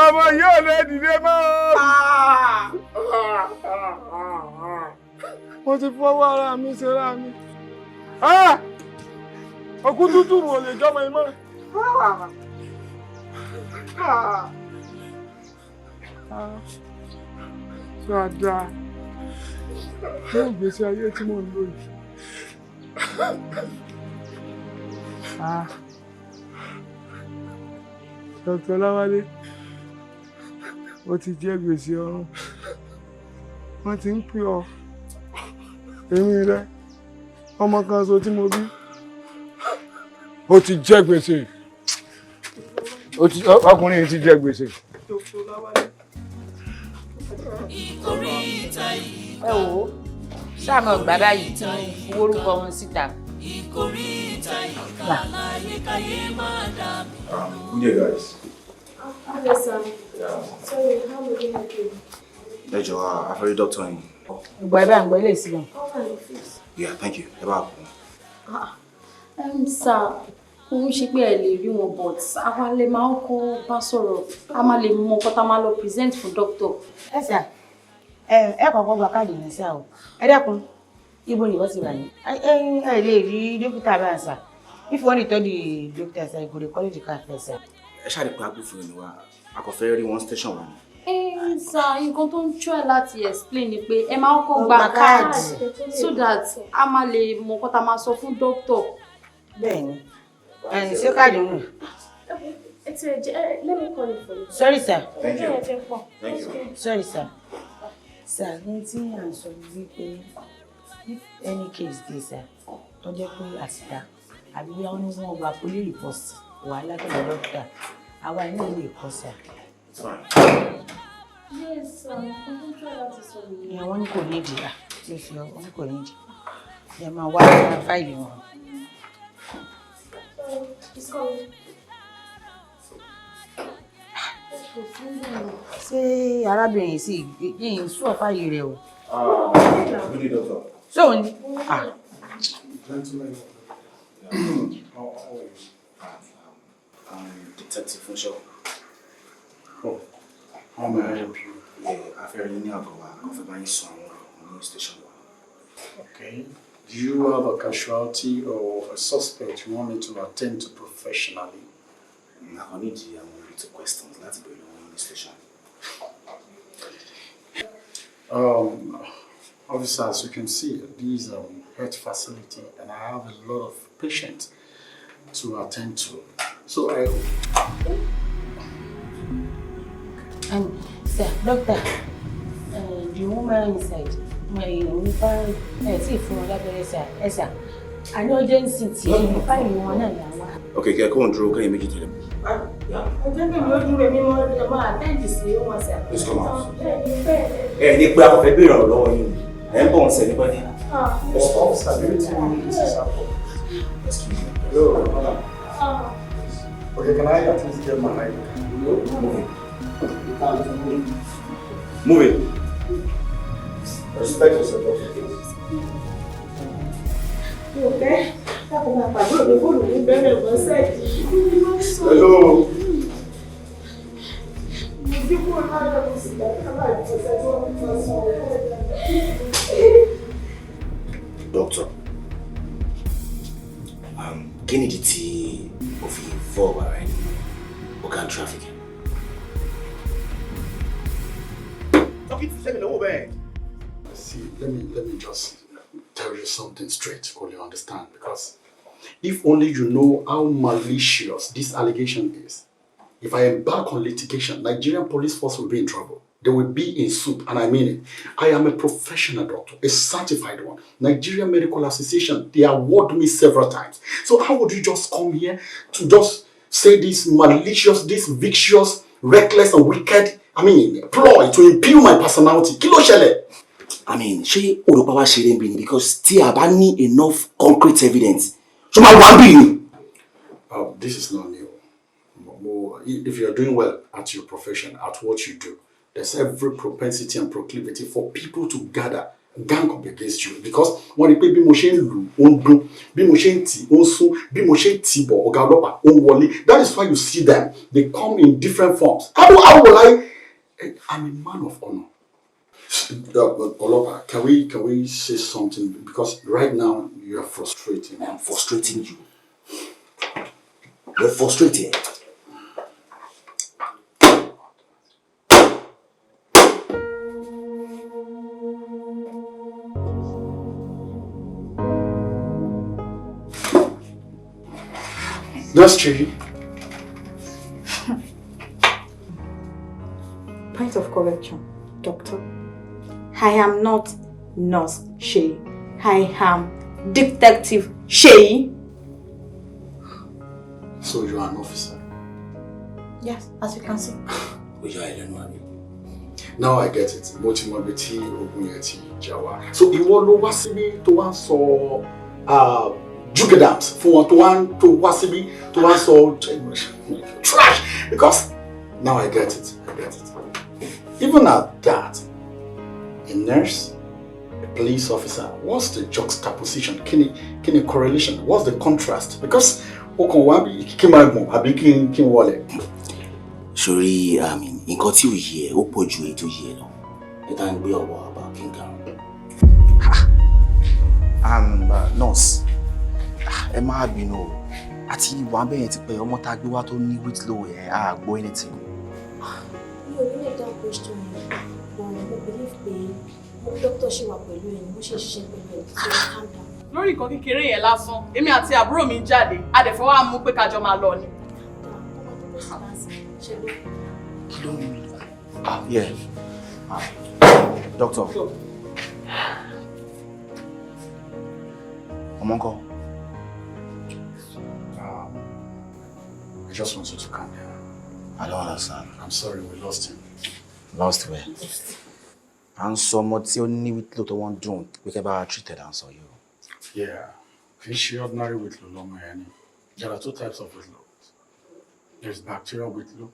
Ọmọ yóò lè dìde mọ́ o! Mo ti fọwọ́ ara mi ṣe ra mi. Ah! Òkú tútù ò lè jọmọ imọ́. Dáadáa ní ìgbésí ayé tí mò ń lò yìí. Ah. Dr. Láwálé, ó ti jẹ́ gbèsè ọrùn. Wọ́n ti ń pè ọ́. Èmi rẹ, ọmọ kan ṣo tí mo bí. Ó ti jẹ́ gbèsè. Ọkùnrin yìí ti jẹ́ gbèsè. Ẹ wò ó, sáà mọ̀ gbà báyìí tí wọ́n forúkọ wọn síta. Gbà. Good day, guys. Hello, sir. Sorry, how may we help you? Ẹ jọ̀ọ́, a fẹ́ rí doctor yín. Ìgbà ẹ bá ń gbọ́ ilé ìsìlẹ̀. All right, office. Yeah, thank you. Ẹ bá kú. Ah, sir, kò ń ṣe pé ẹ lè rí wọn, but àwa lè máa ń kọ́ bá sọ̀rọ̀, a máa lè mọ nǹkan tá a máa lọ present fún doctor. Ẹ sà, ẹ kọ́kọ́ gba káàdì ní sá o. Ẹ dákun, ibo ni ìwọ ti wà ní? Ẹ lè rí dókítà bá ń sà. If you want to tell the doctor, sir, you go dey call the car first, sir. Ẹ ṣáà rí pé agbófinró ni wá. A kò fẹ́ rí wọn station wa ni. Ẹ sà, nǹkan tó ń try láti explain ni pé ẹ máa ń kọ́ gba káàdì so that a máa lè mọ nǹkan tá a máa sọ fún doctor. Bẹ́ẹ̀ni, ẹ ṣé káàdì ń rìn? It's a, let me call it for you. Sorry, sir. Thank you. Thank you. Sorry, sir. Sir, ní tí à ń sọ wípé if any case dey, sir, tó jẹ́ pé àsìta àbí bí wọ́n ní wọ́n gba police report wà látọ̀dọ̀ dókítà, àwa iná lè kọ́, sir. Yes, sir, nǹkan tó ń try láti sọ nìyẹn. Ìyẹn wọ́n ní kò nídìí à tí ó fi wọ́n ní kò nídìí. Ẹ máa wá fáìlì wọn. Sorry, it's coming. Ṣé arábìnrin yìí sì yìí ń sọ fáìlì rẹ o? Good day, doctor. Ṣé òun ni? Ah. Gentlemen, how are you? I'm Detective Funsho. Oh, how may I help you? Yeah, a fẹ́ rí ní àgọ́ wa, a kò fẹ́ bá yín sọ àwọn ọ̀rọ̀ ní station wa. Okay. Do you have a casualty or a suspect you want me to attend to professionally? A kàn need àwọn little questions láti béèrè lọ́wọ́ yín ní station. Officer, as you can see, this is a health facility and I have a lot of patients to attend to. So I... Sir, doctor, the woman inside, my nípa ẹ tí fún wọn lábẹ́rẹ́ sir, ẹ sir, a ní urgency tí fáìlì wọn náà là wá. Okay, kẹ́ ẹ kó ń dúró kẹ́yìn méjì tẹ̀lé. Ẹ jẹ́ kí mi ó dúró mi mọ́ ẹ máa attend sí wọn, sir. Please come out. Ẹ ní pé a kò fẹ́ béèrè ọ̀rọ̀ lọ́wọ́ yín ni. Ẹ ń bọ̀ ń sẹ̀ nípa ní. Officer, do you think this is happening? Excuse me. Hello, madam. Okay, can I at least get my ID? Move it. Move it. Respect yourself, doctor, please. Mi ò fẹ́ dákun máa pàdé òde fóònù mi bẹ̀rẹ̀ bọ́ sẹ́ẹ̀dì. Hello. Mo bí kò Trafficking. Talking to sẹ́mi lọ́wọ́ bẹ́ẹ̀. See, let me just tell you something straight, so you understand, because if only you know how malicious this allegation is. If I embark on litigation, Nigerian police force will be in trouble. They will be in soup, and I mean it. I am a professional doctor, a certified one. Nigerian Medical Association, they award me several times. So how would you just come here to just say this malicious, this vicious, reckless, and wicked, I mean, ploy to impugn my personality? Kí ló ṣẹlẹ̀? I mean, ṣé olùpá wa ṣeré ń bí ni because tí a bá ní enough concrete evidence, ṣó máa wá ń bí ni. This is not new. If you're doing well at your profession, at what you do, there's every propensity and proclivity for people to gather, gang up against you. Because wọ́n rí pé bí mo ṣe ń lù ó ń dún, bí mo ṣe ń tì ó ń sún, bí mo ṣe ń tì bọ̀ ọ̀gá ọlọ́pàá ó ń wọlé. That is why you see them. They come in different forms. How will I? I'm a man of honor. Ọlọ́pàá, can we say something? Because right now you are frustrating. I'm frustrating you. You're frustrated. That's true. Point of correction, doctor. I am not Nurse Shay. I am Detective Shay. So you are an officer? Yes, as you can see. Ó yà ẹ́ lẹ́nu àbí? Now I get it. Mo ti mọ ibi tí ogun yẹn ti jà wá. So ìwọ ló wá síbí tó wá ń sọ jugadams fún wọn, tó wá ń tó wá síbí tó wá ń sọ trash, because now I get it. I get it. Even at that, a nurse, a police officer, what's the juxtaposition? Kí ni correlation? What's the contrast? Because o kàn wá bí kí n máa gbọ̀n àbí kí n wọlé. Sori, I mean, nǹkan tí ò yẹ ẹ́ ó pọ̀ ju èyí tó yẹ ẹ́ lọ. Ẹ tá ń gbé ọwọ́ àbá kí n kà. Nurse, ẹ má bínú o, àti ìwà bẹ́ẹ̀ ti pẹ́ ọmọ tá a gbé wá tó ní whitlow yẹn, a gbọ́ anything. Mi ò ní lè dá question yẹn, but mo believe pé doctor ṣì wà pẹ̀lú ẹ̀ ní bó ṣe ṣiṣẹ́ pẹ̀lú ẹ̀, so calm down. Lórí nǹkan kékeré yẹn lásán, èmi àti àbúrò mi ń jáde, a dẹ̀ fẹ́ wá mú pé kájọ máa lọ ni. Kí ló ń ah, yeah, ah, doctor, ọmọ ńkọ́? I just want you to calm down. I don't understand. I'm sorry, we lost him. Lost where? À ń sọ ọmọ tí ó ní whitlow tó wọ́n dùn pé kẹ́ bá treated, à ń sọ yìí o. Yeah, kì í ṣe ordinary whitlow lọ́mọ yẹn ni. There are two types of whitlow. There's bacterial whitlow,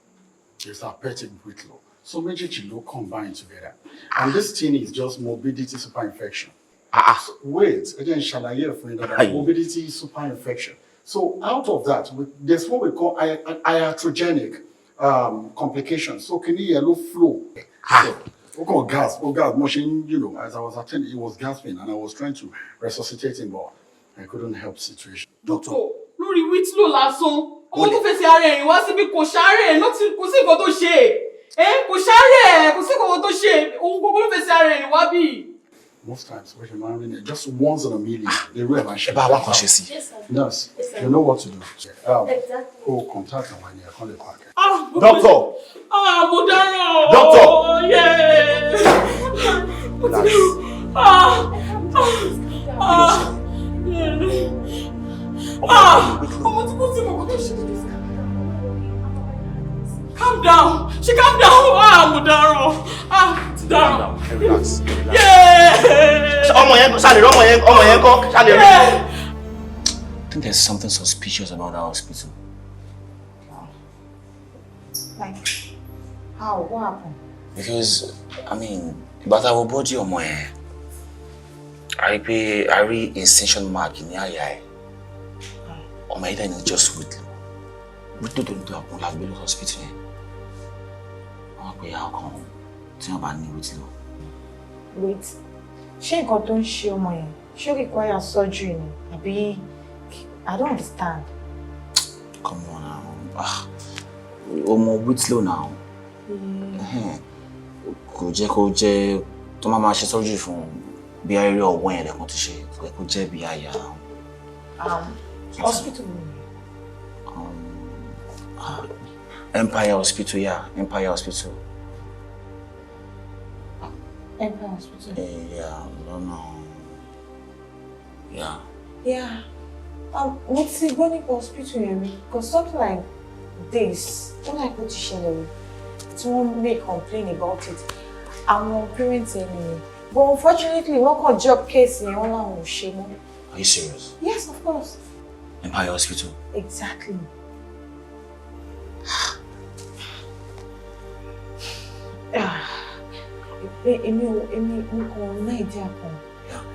there's herpetic whitlow. So méjèèjì ló combine together. And this thing is just morbidity superinfection. Ah, so, wait, ẹ jẹ́ n ṣàlàyé ẹ̀ fún yín dáadáa. Morbidity superinfection. So out of that, there's what we call iatrogenic complications. So kìíní yẹn ló flow. So, ó kàn gasp, ó gasp, mo ṣe ń, as I was attending, he was gasping and I was trying to resuscitate him, but I couldn't help situation. Doctor, lórí whitlow lásán, ọmọ tó fẹsẹ̀ ara ẹ̀rìn wá síbí kò ṣàárẹ̀, kò sí nǹkan tó ṣe é, kò ṣàárẹ̀, kò sí nǹkan tó ṣe, òun gbogbo ló fẹsẹ̀ ara ẹ̀rìn wá bí. Most times, what you man, just once in a million, they will have. Ẹ bá wa kàn ṣe sí. Yes, sir. Nurse, Yes, sir. you know what to do. Exactly. Go contact àwọn ènìyàn kan lè park. Ah, Doctor. Ah, mo dáràn. Doctor. Yeah. Ah, ah, ah, ọmọ tí kò sí kòkó tó ṣe. Calm down. She calm down. Ah, mo dáràn. Ah, ti dáràn. Relax. Yeah. Ọmọ yẹn ṣàlè rí ọmọ yẹn, ọmọ yẹn kọ́ ṣàlè rí. I think there's something suspicious about that hospital. Like, how? What happened? Because, I mean, ìgbà tá a wo body ọmọ yẹn, a rí pé a rí incision mark ní àyà ẹ̀. Ọmọ yẹn dẹ̀ ní just whitlow. Whitlow tó ń tó àpò la gbé lọ hospital yẹn. Wọ́n pe how come tí wọ́n bá ní whitlow. Wait, ṣé nǹkan tó ń ṣe ọmọ yẹn, ṣé ó require surgery ni? Àbí, I don't understand. Come on now. Ah, Ọmọ Whitlow now. Kò jẹ́ kó jẹ́ tó máa máa ṣe surgery fún bí ayẹyẹ ọwọ́ yẹn lẹ́kùn ti ṣe, kò yẹ kó jẹ́ bí àyà. Hospital wo ni? Empire Hospital, yeah, Empire Hospital. Empire Hospital. Yeah, lọ́nà. Yeah. Yeah. Mo ti gbọ́ nípa hospital yẹn rí, because something like this, ó like ó ti ṣẹlẹ̀ rí, tí wọ́n make complain about it. Àwọn parents ẹ̀ nìyẹn. But unfortunately, wọ́n kàn drop case yẹn, wọ́n láwọn ò ṣe mọ́. Are you serious? Yes, of course. Empire Hospital. Exactly. Èmi ò èmi mo kàn ní idea kan.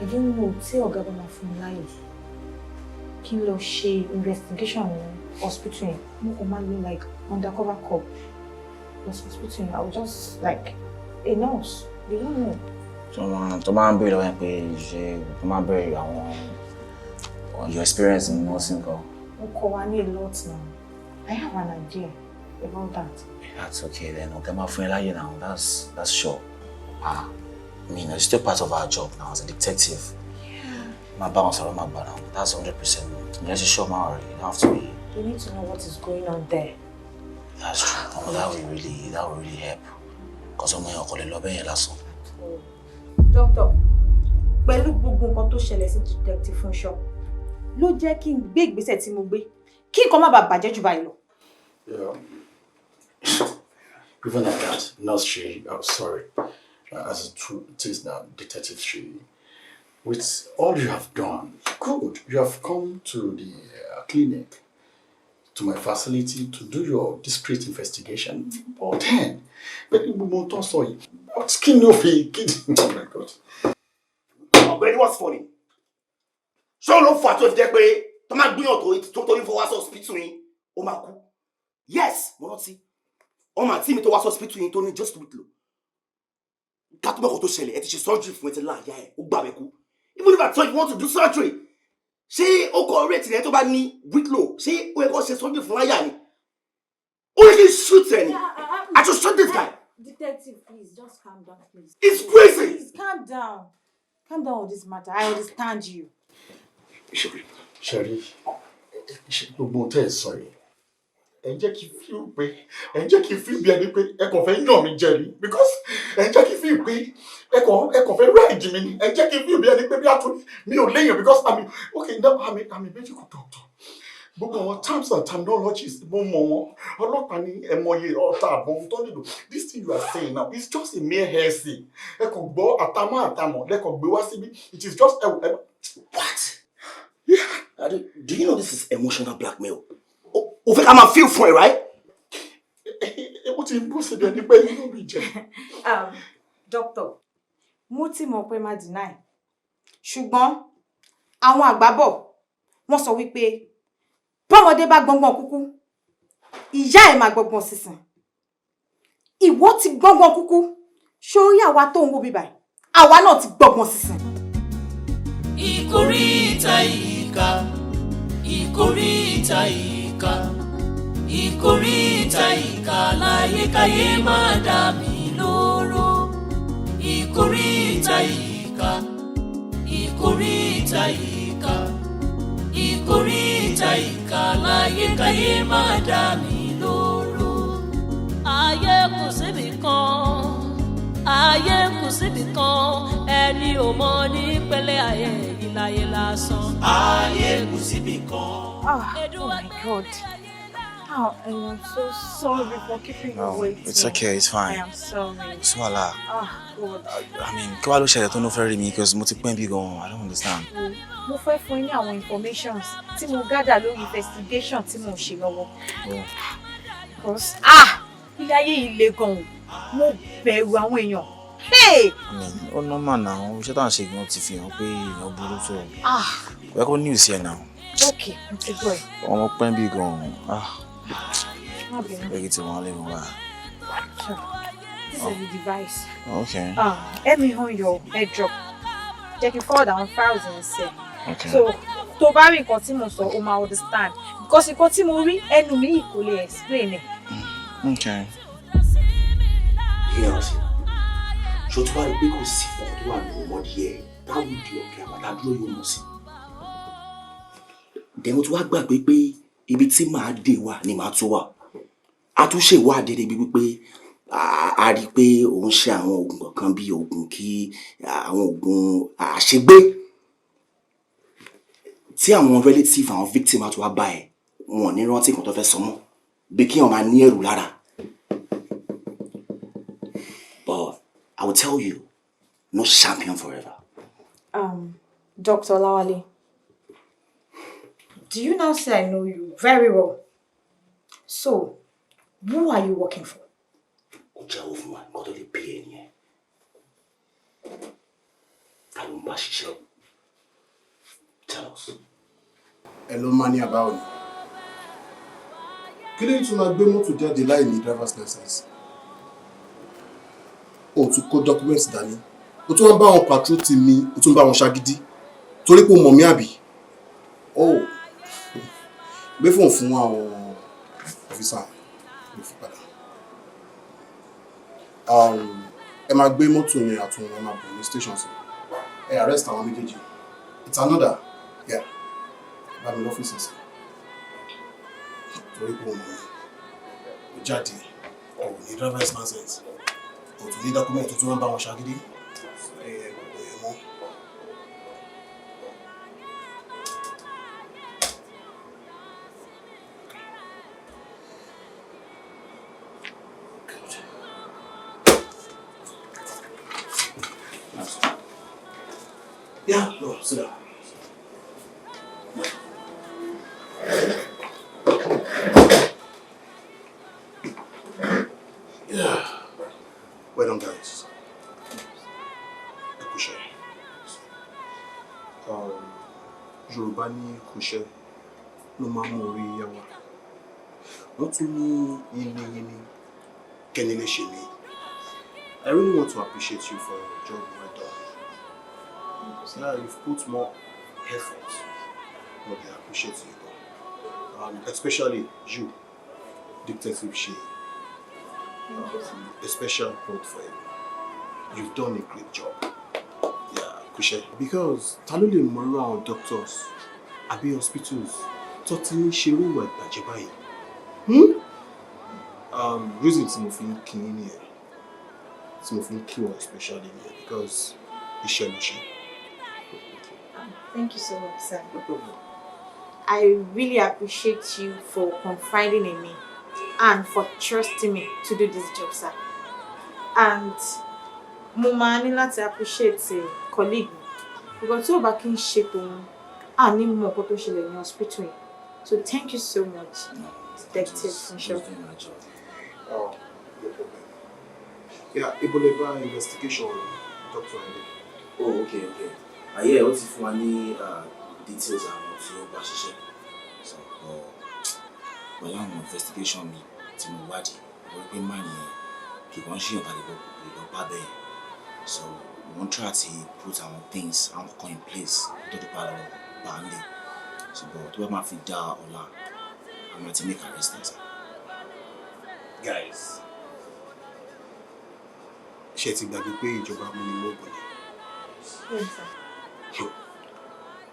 I don't know tí ọ̀gá bá máa fún mi láàyè kí n lọ ṣe investigation ní hospital yẹn. Mo kàn máa lọ like undercover cop lọ sí hospital yẹn. I will just like a nurse. They don't know. Tó máa ń béèrè lọ́wọ́ yẹn pé ṣe tó máa ń béèrè àwọn your experience in nursing kan. Wọ́n kọ́ wa ní a lot now. I have an idea about that. That's okay then. Ọ̀gá máa fún ẹ láyè now. That's sure. Ah, I mean, it's still part of our job now as a detective. Máa bá wọn sọ̀rọ̀, máa gbà now. That's 100%. Ìyẹn ṣe sure, máa worry. You don't have to be. We need to know what is going on there. That's true. Oh, that will really help. 'Cause ọmọ yẹn kò lè lọ bẹ́ẹ̀ yẹn lásán. Doctor, pẹ̀lú gbogbo nǹkan tó ṣẹlẹ̀ sí Detective Funsho ló jẹ́ kí n gbé ìgbésẹ̀ tí mo gbé, kí nǹkan má bàa bàjẹ́ jù báyìí lọ. Yeah. Even at that, Nurse She, oh, sorry, as it is now, Detective She, with all you have done, good. You have come to the clinic, to my facility to do your discreet investigation. But then, but gbogbo tó sọ yìí, but kí ni ó fi kí ni, oh my God. Ọ̀gbẹ́ni, what's funny? Ṣé òun ló fà tó fi jẹ́ pé tó máa gbìyànjú tó ní fọwọ́ sí hospital yín, ó máa kú? Yes, mo rántí ọmọ àǹtí mi tó wá sí hospital yín tó ní just Whitlow. Ká tó mọ̀kàn tó ṣẹlẹ̀, ẹ ti ṣe surgery fún, ẹ ti láàyà ẹ, ó gbà bẹ́ kú. Even if I tell you want to do surgery, ṣé ó kọ rate rẹ tó bá ní Whitlow, ṣé ó yẹ kó ṣe surgery fún láyà ni? Ó yẹ kí n shoot ẹ ni. I just shoot this guy. Detective, please, just calm down, please. It's crazy. Please, calm down. Calm down on this matter. I understand you. Ṣẹ̀rí, gbogbo ohun tẹ́ ẹ sọ yìí, ẹ ń jẹ́ kí n feel pé ẹ ń jẹ́ kí n feel bí ẹni pé ẹ kàn fẹ́ yàn mí jẹ ni, because ẹ ń jẹ́ kí n feel pé ẹ kàn fẹ́ ride mi ni. Ẹ ń jẹ́ kí n feel bí ẹni pé bí a tún mi ò léèyàn, because I mean, okay, now I'm a medical doctor. Gbogbo àwọn terms and terminologies, mo mọ̀ wọ́n. Ọlọ́pàá ní ẹ mọye ọta àbọ̀n tó nílò. This thing you are saying now is just a mere hearsay. Ẹ kàn gbọ́ àtàmọ́ àtàmọ́ lẹ́kàn gbé wá síbí. It is just ẹ ẹ. What? Do you know this is emotional blackmail? O fẹ́ ká máa feel fún ẹ, right? Ó ti ń bó síbi ẹni pé inú mi jẹ. Doctor, mo ti mọ̀ pé má deny. Ṣùgbọ́n àwọn àgbà bọ̀, wọ́n sọ wípé bọ́mọdé bá gbọ́ngbọ́n kúkú, ìyá ẹ̀ máa gbọ́ngbọ́n sísìn. Ìwọ ti gbọ́ngbọ́n kúkú, sórí àwa tó ń wo bíbà, àwa náà ti gbọ́ngbọ́n sísìn. Ìkóríta ìkà, ìkóríta ìkà, ìkóríta ìkà láyékáyé máa dà mí lóró. Ìkóríta ìkà, ìkóríta ìkà, ìkóríta ìkà láyékáyé máa dà mí lóró. Ayé kù síbi kan, ayé kù síbi kan, ẹni ò mọ ní pẹ̀lẹ́ ayé ìlàyé lásán. Ayé kù síbi kan. Oh, oh my God. Oh, I am so sorry for keeping you No, waiting. it's okay, it's fine. I am sorry. Kò sí wàhálà. Oh, God. I mean, kí wàá ló ṣẹlẹ̀ tó ní ó fẹ́ rí mi, because mo ti pẹ́ bí gan-an, I don't understand. Mo fẹ́ fún yín ní àwọn informations tí mo gather lórí investigation tí mo ń ṣe lọ́wọ́. Oh. Because, ah, ilé ayé yìí le gan-an. Mo bẹ̀rù àwọn èèyàn. Hey! I mean, ó normal now, iṣẹ́ tá à ń ṣe gan ti fi hàn pé èèyàn burú tó. Ah, Kò yẹ kó news yẹn now. Okay, mo ti gbọ́ ẹ. Ọmọ pẹ́ bí gan-an. Ah, Má bínú. pé kí tí wọ́n lè mú wa. Sure. This is the device. Okay. Help me on your airdrop. Jẹ́ kí n forward àwọn files yẹn sí ẹ. Okay. So, tó bá rí nǹkan tí mo sọ, o máa understand. Because nǹkan tí mo rí, ẹnu mi yìí kò lè explain ẹ̀. Okay. Yes. Ṣé o ti wá rí pé kò sí fọ́kàn tó wà ní ọmọdé yẹ táwọn ìdí ọ̀kẹ́ àbàtà dúró yóò mọ̀ sí? Dẹ̀wọ́n tí wàá gbàgbé pé ibi tí màá dé wà ni màá tún wà. A tún ṣe ìwádìí débi wípé a rí i pé òun ṣe àwọn oògùn kọ̀ọ̀kan bíi oògùn kí àwọn oògùn àṣegbé tí àwọn relative àwọn victim á tún wá bá ẹ, wọn ò ní rántí nǹkan tó fẹ́ sọ mọ́, bí kí wọn máa ní ẹ̀rù lára. But I will tell you, no champion forever. Dr. Lawale, do you now say I know you very well? So, who are you working for? Ó jẹ́wọ́ fún wa, nǹkan tó lè bí ẹ nìyẹn. Ta ló ń bá ṣiṣẹ́? Tell us. Ẹ ló máa ní àbáwọ̀ ni. Kí ló ń tún máa gbé mọ́tò jáde láì ní driver's license? O tún kó document dání. O tún wá ń bá àwọn patrol team mi, o tún bá wọn ṣagídí. Torí pé o mọ̀ mí, àbí? Oh, gbé fóònù fún àwọn officer, gbé fún padà. Ẹ máa gbé mọ́tò yẹn àtúnwọ̀n, ẹ máa bọ̀ ní station sí. Ẹ arrest àwọn méjèèjì. It's another. Yeah. Bá mi lọ́fíìsì sí. Torí pé o mọ̀ mí. O jáde, o ò ní driver's license. O tún ní document, o tún wá ń bá wọn ṣagídí. Ẹ gbogbo yẹn mọ́. Yeah, no, sit down. Yeah. Well done, guys. Ẹ kúṣẹ́. Yorùbá ní kúṣẹ́ ló máa ń mú orí yá wa. Wọ́n tún ní yínníyínní kẹ́ni lè ṣe mí. I really want to appreciate you for your job well done. Yeah, you've put more effort, but I appreciate you. Especially you, Detective Shea. A special note for you. You've done a great job. Yeah, kúṣẹ́. Because ta ló lè mọ irú àwọn doctors àbí hospitals tó ti ń ṣerú ìwà ìbàjẹ́ báyìí? Hmm? Reason tí mo fi ń kí yín nìyẹn. Tí mo fi ń kí wọn especially nìyẹn, because iṣẹ́ ló ṣe. Thank you so much, sir. No problem. I really appreciate you for confiding in me and for trusting me to do this job, sir. And mo máa ní láti appreciate colleague mi, because tí ò bá kí n ṣe tòun, à ní mọ nǹkan tó ṣẹlẹ̀ ní hospital yẹn. So thank you so much, Detective Funsho. Oh, no problem. Yeah, ibo lẹ bá investigation Dr. Ade? Oh, okay. Ayé ẹ̀, ó ti fún wa ní details àwọn tí ó bá ṣiṣẹ́. So, pẹ̀lú àwọn investigation mi tí mo wádìí, mo rí pé man yẹn kì í kàn ṣèyàn tàbí lọ bá bẹ́ẹ̀. So, mo ń try àti put àwọn things, àwọn kankan in place tó tó pa lọ bá ń lè. So, but tó bá máa fi dá ọ̀la, a máa ti make arrest ẹ̀, sir. Guys, ṣé ẹ ti gbàgbé pé ìjọba amúnimóògùn ni? Yes, sir.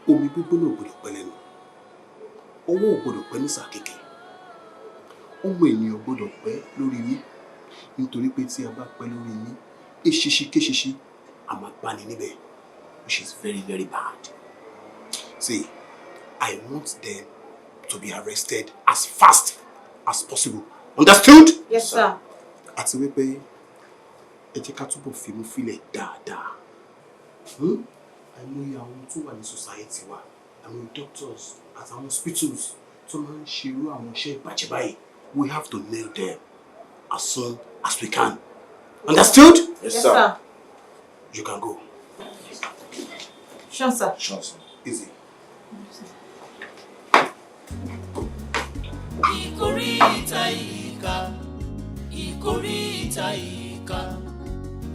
Omi gbígbóná ò gbọdọ̀ pẹ́ lẹ́nu. Ọwọ́ ò gbọdọ̀ pẹ́ ní sáà kékeré. Ọmọ ènìyàn gbọdọ̀ pẹ́ lórí mi, nítorí pé tí a bá pẹ́ lórí mi, eṣinṣin kéṣinṣin a máa bá ní níbẹ̀, which is very, very bad. See, I want them to be arrested as fast as possible. Understood? Yes, sir. Àti wípé ẹ jẹ́ ká túbọ̀ fimú fílẹ̀ dáadáa. Àìmọye àwọn tó wà ní society wa, àwọn doctors àtàwọn hospitals tó máa ń ṣerú àwọn iṣẹ́ ìbàjẹ́ báyìí. We have to nail them as soon as we can. Understood? Yes, sir. You can go. Sure, sir. Sure, sir. Easy. Ìkóríta ìkà, ìkóríta ìkà,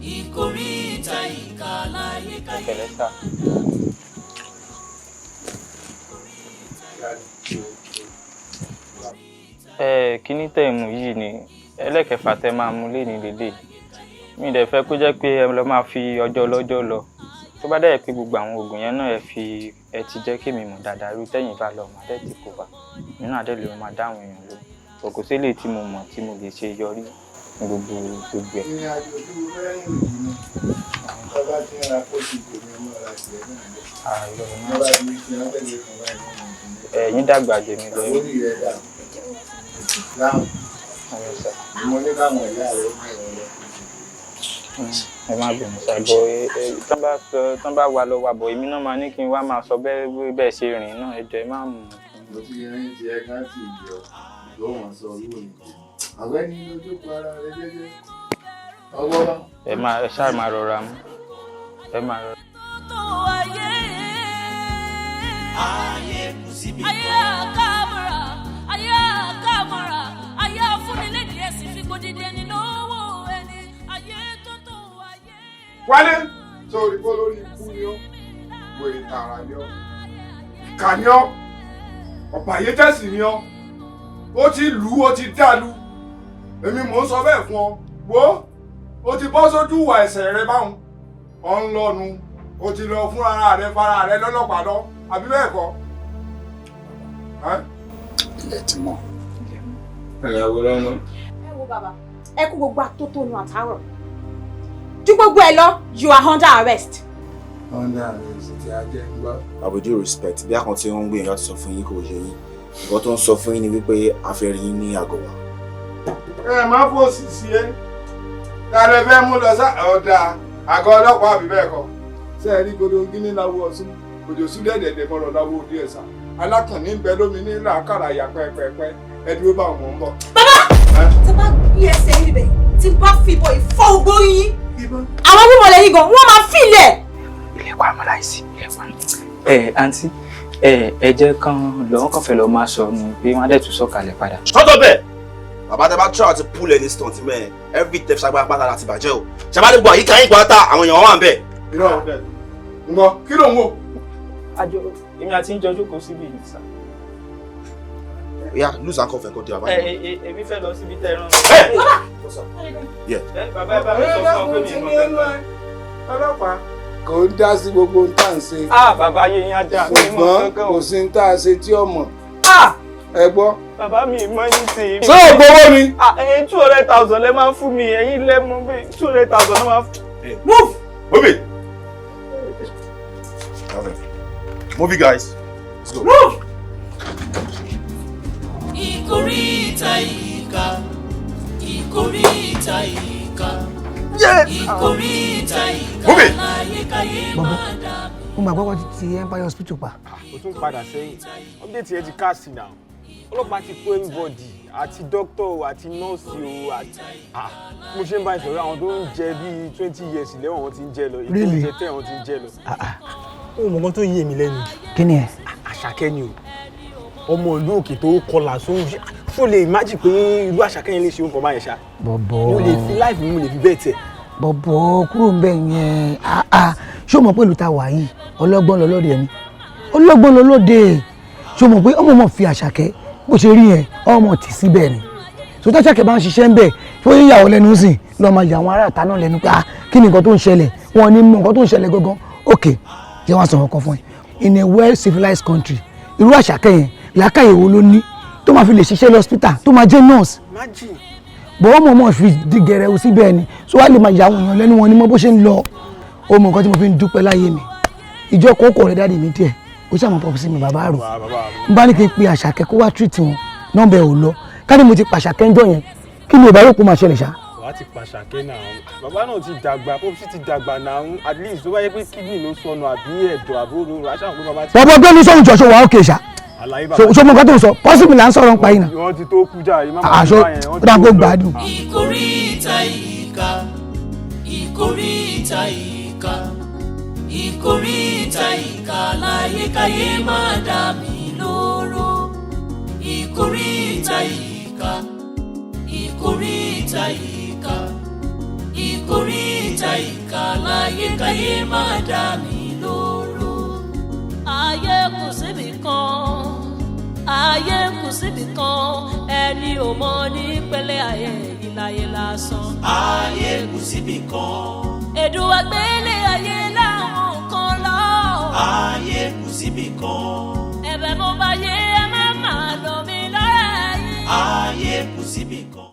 ìkóríta ìkà láyé káyé. Pẹ̀lẹ́, sir. Ẹ kíní tẹ̀ mú yìí ni Ẹlẹ́kẹfà tẹ máa mú lé ní lélẹ̀. Mi dẹ̀ fẹ́ kó jẹ́ pé ẹ lọ máa fi ọjọ́ ọlọ́jọ́ lọ. Tó bá dẹ̀ pé gbogbo àwọn oògùn yẹn náà ẹ fi ẹ ti jẹ́ kémi mọ̀ dáadáa, irú tẹ́yìn bá lọ màá dẹ̀ ti kó bá. Mi náà dẹ̀ lè máa dá àwọn èèyàn lóhùn. Kò sí eléyìí tí mo mọ̀ tí mo lè ṣe yọrí gbogbo gbogbo ẹ̀. Ìrìn àjò tí mo fẹ́ rìn yìí ni bàbá ti ń ra pósí tèmi, ọmọ ra tiẹ̀ náà lọ. Bàbá mi ti rán tẹ̀lé kan báyìí wọ́n mọ̀ ní. Ẹ̀yin dàgbà jèmi lọ. Orí rẹ̀ dà láàmú. Mo ní káwọn ìyá rẹ̀ ó mọ̀ ọ́ lọ. Ẹ má bínú ṣàgbọ́, tán bá sọ tán bá wà lọ wà bọ̀, èmi náà máa ní kí n wá máa sọ bẹ́ẹ̀ bẹ́ẹ̀ ṣe rìn náà, ẹ jọ̀ọ́ ẹ má mú. Mo ti rin tiẹ̀ ká sì yọ ló wọ́n sọ lónìí. Àwẹ́ ní lójú pa ara rẹ jẹ́jẹ́. Ọgbọ́n bá. Ẹ máa ẹ ṣáà máa rọra mú. Ẹ máa rọra. Ayé kù síbi kan. Ayé àkàmọ̀ra, ayé àkàmọ̀ra, ayé afúnilẹ́dì ẹ̀sìn fi gbòdìdì ẹni lọ́wọ́ ẹni. Ayé tó tó ayé. Wálé sórí kó lórí ikú ni ó, wèrè tààrà ni ó, ìkà ni ó, ọ̀bàyéjẹ́sì ni ó, ó ti lù ú, ó ti dàlú. Èmi mò ń sọ bẹ́ẹ̀ fún ọ. Wo, ó ti bọ́ sójú ìwà ẹ̀ṣẹ̀ rẹ báwọn. Ọ̀ ń lọ́nu, ó ti lọ fún ara rẹ fara rẹ lọ́lọ́pàá lọ, àbí bẹ́ẹ̀ kọ́? Ilẹ̀ ti mọ́. Ìyàwó lọ́mọ. Ẹ wo bàbá, ẹ kú gbogbo àtótónu àtàárọ̀. Ju gbogbo ẹ lọ, you are under arrest. Under arrest ti a jẹ́ ń gbọ́. With due respect, bí àkàntí ń gbìyànjú láti sọ fún yín kò yé yín. Nǹkan tó ń sọ fún yín ni wípé a fẹ́ rí yín ní àgọ́ wa. Ẹ má fòsì sí ẹ. Ta lẹ fẹ́ mú lọ sá ọ̀dà àgọ́ ọlọ́pàá àbí bẹ́ẹ̀ kọ́? Ṣé ẹ rí godongi ní láwọ ọ̀sùn? Òjò sún dẹ̀dẹ̀dẹ̀ mọ̀rọ̀ láwọ òde ẹ̀sà. Alákànní ń bẹ lómi ní làákàrà yà pẹ́pẹ́pẹ́. Ẹ dúró bá wọn ń bọ̀. Bàbá! Tí bá gbé ẹsẹ̀ yín níbẹ̀, tí bá fi ìbọn ìfọ́ ogbó yín. Àwọn mímọ̀ lẹ́yìn gan, wọ́n máa fi ilẹ̀. Ilẹ̀kùn àmàláìsí, ilẹ̀kùn. Ẹ àǹtí, ẹ jẹ́ kán lọ, wọ́n kàn fẹ́ lọ máa sọ ni pé wọ́n á dẹ̀ tún sọ̀kalẹ̀ padà. Shut up ẹ̀! Bàbá tẹ bá try to pull any stunt mẹ́ẹ̀, every step ṣàgbára pátá láti bàjẹ́ o. Ṣàbá gbogbo àyíká yín pátá àwọn èèyàn wà ń bẹ̀. Irọ́ ń gbọ́, kí ló ń wò? Àjọ èmi àti ń jọ jókòó síbi yìí sá. Oya, lose and cough ẹ̀kọ́ di bàbá yìí. Èmi fẹ́ lọ síbi tẹ́ ẹ rán mi. Bàbá! Bàbá ẹ bá mi sọ fún ọ pé mi ì mọ̀ kankan. Ọlọ́pàá kò ń dá sí gbogbo ohun tá à ń ṣe. Bàbá ayé yín á dà, mi ì mọ̀ Ṣùgbọ́n kankan o. kò sí ohun tá a ṣe tí ó mọ̀. Ẹ gbọ́. Bàbá mi ì mọ̀ ní ti. Ṣé o gbowó ni? Ẹyin 200,000 lẹ máa ń fún mi, ẹyin lẹ mọ̀ bí 200,000 lẹ máa ń fún. Move! Move it! Move it, guys. Let's go. Move! Ìkóríta ìkà, ìkóríta ìkà, ìkóríta ìkà láyékáyé máa dà. Mo gbàgbọ́ wọ́n ti ti Empire Hospital pa. O tún padà sẹ́yìn. Update yẹn ti cast now. Ọlọ́pàá ti kó everybody, àti doctor o, àti nurse o, àti mo ṣe ń bá ìṣòro àwọn tó ń jẹ bíi 20 years lẹ́wọ̀n wọn ti ń jẹ lọ, èyí tó ń Really? jẹ 10 wọn ti ń jẹ lọ. Ó mọ̀ nǹkan tó yé mi lẹ́nu jù. Kí ni ẹ? Àṣàkẹ́ ni o, ọmọ ìlú òkè tó kọlà sóhun, ṣó lè imagine pé irú Àṣàkẹ́ yẹn lè ṣe nǹkan báyẹn ṣá? Bọ̀bọ̀. Mo lè fi life mi, mo lè fi bẹ́ẹ̀ tẹ̀. Bọ̀bọ̀, kúrò ń bẹ̀ yẹn. Ṣé o mọ̀ pé ìlú ta wà yìí, ọlọ́gbọ́n lọ́lọ́dẹ ẹni, ọlọ́gbọ́n lọ́lọ́dẹ. Ṣé o mọ̀ pé ọmọ mọ̀ fi Àṣàkẹ́ bó ṣe rí yẹn, ọmọ tì síbẹ̀ ni? So táṣàkẹ́ bá ń ṣiṣẹ́ ń bẹ̀, tó yẹ ìyàwó lẹ́nu sìn lọ́ọ́ máa yà àwọn ará ìta náà lẹ́nu pé, ah, kí ni nǹkan tó ń ṣẹlẹ̀? Wọn ní mọ nǹkan tó ń ṣẹlẹ̀ gangan. Ok, jẹ́ wọ́n sọ̀rọ̀ kan fún ẹ. In a well civilized country, irú Àṣàkẹ́ yẹn, làákàyè wo ló ní tó máa fi lè ṣiṣẹ́ lọ́spítà, tó máa jẹ́ nurse? Imagine. Bọ̀wọ́ mọ̀ mọ̀ fi di gẹ̀rẹ́ síbẹ̀ ni, so wá lè máa yà àwọn èèyàn lẹ́nu, wọn ni mọ bó ṣe ń lọ. Ó mọ nǹkan tí mo fi ń dúpẹ́ láyé mi, ìjọ kókó rẹ̀ dáàdì mi díẹ̀, ó ṣàmọ̀ pọ̀ sí mi, bàbá rò n bá ní kí n pe Àṣàkẹ́ kó wá treat wọn, nọ́mbà ẹ̀ ò lọ. Ká ní mo ti pàṣàkẹ́ ń jọ yẹn, kí ni ò bá rò kó máa ṣẹlẹ̀ ṣá? Wàá ti pàṣàkẹ́ náà, bàbá náà ti dàgbà, pópsí ti dàgbà náà. At least tó bá yẹ pé kidney ló sọnù àbí ẹ̀dọ̀ àbí òróró, aṣáà pé bàbá ti. Bọ̀bọ̀ gbé ní sóhun jọ̀ṣọ́ wà ókè ṣá. Àlàyé. So mo nǹkan tó ń sọ possible là ń sọ̀rọ̀ ń pa yìí náà. Wọ́n ti tó kú jáde má máa Àṣọ bá yẹn, wọ́n ó ti dà tó kó lọ. gbádùn. Ìkóríta ìkà, ìkóríta ìkà, ìkóríta ìkà láyékáyé máa dà mí lóró. Ìkóríta ìkà, ìkóríta ìkà, ìkóríta ìkà láyékáyé máa dà mí lóró. Ayé kù síbi kan, ayé kù síbi kan, ẹni ò mọ ní pẹ̀lẹ́ ayé yìí. láyé lásán. Ayé kù síbì kan. Èdùn àgbélé ayé láwọn kan lọ. Ayé kù síbì kan. Ẹ̀bẹ̀ mo bá yé.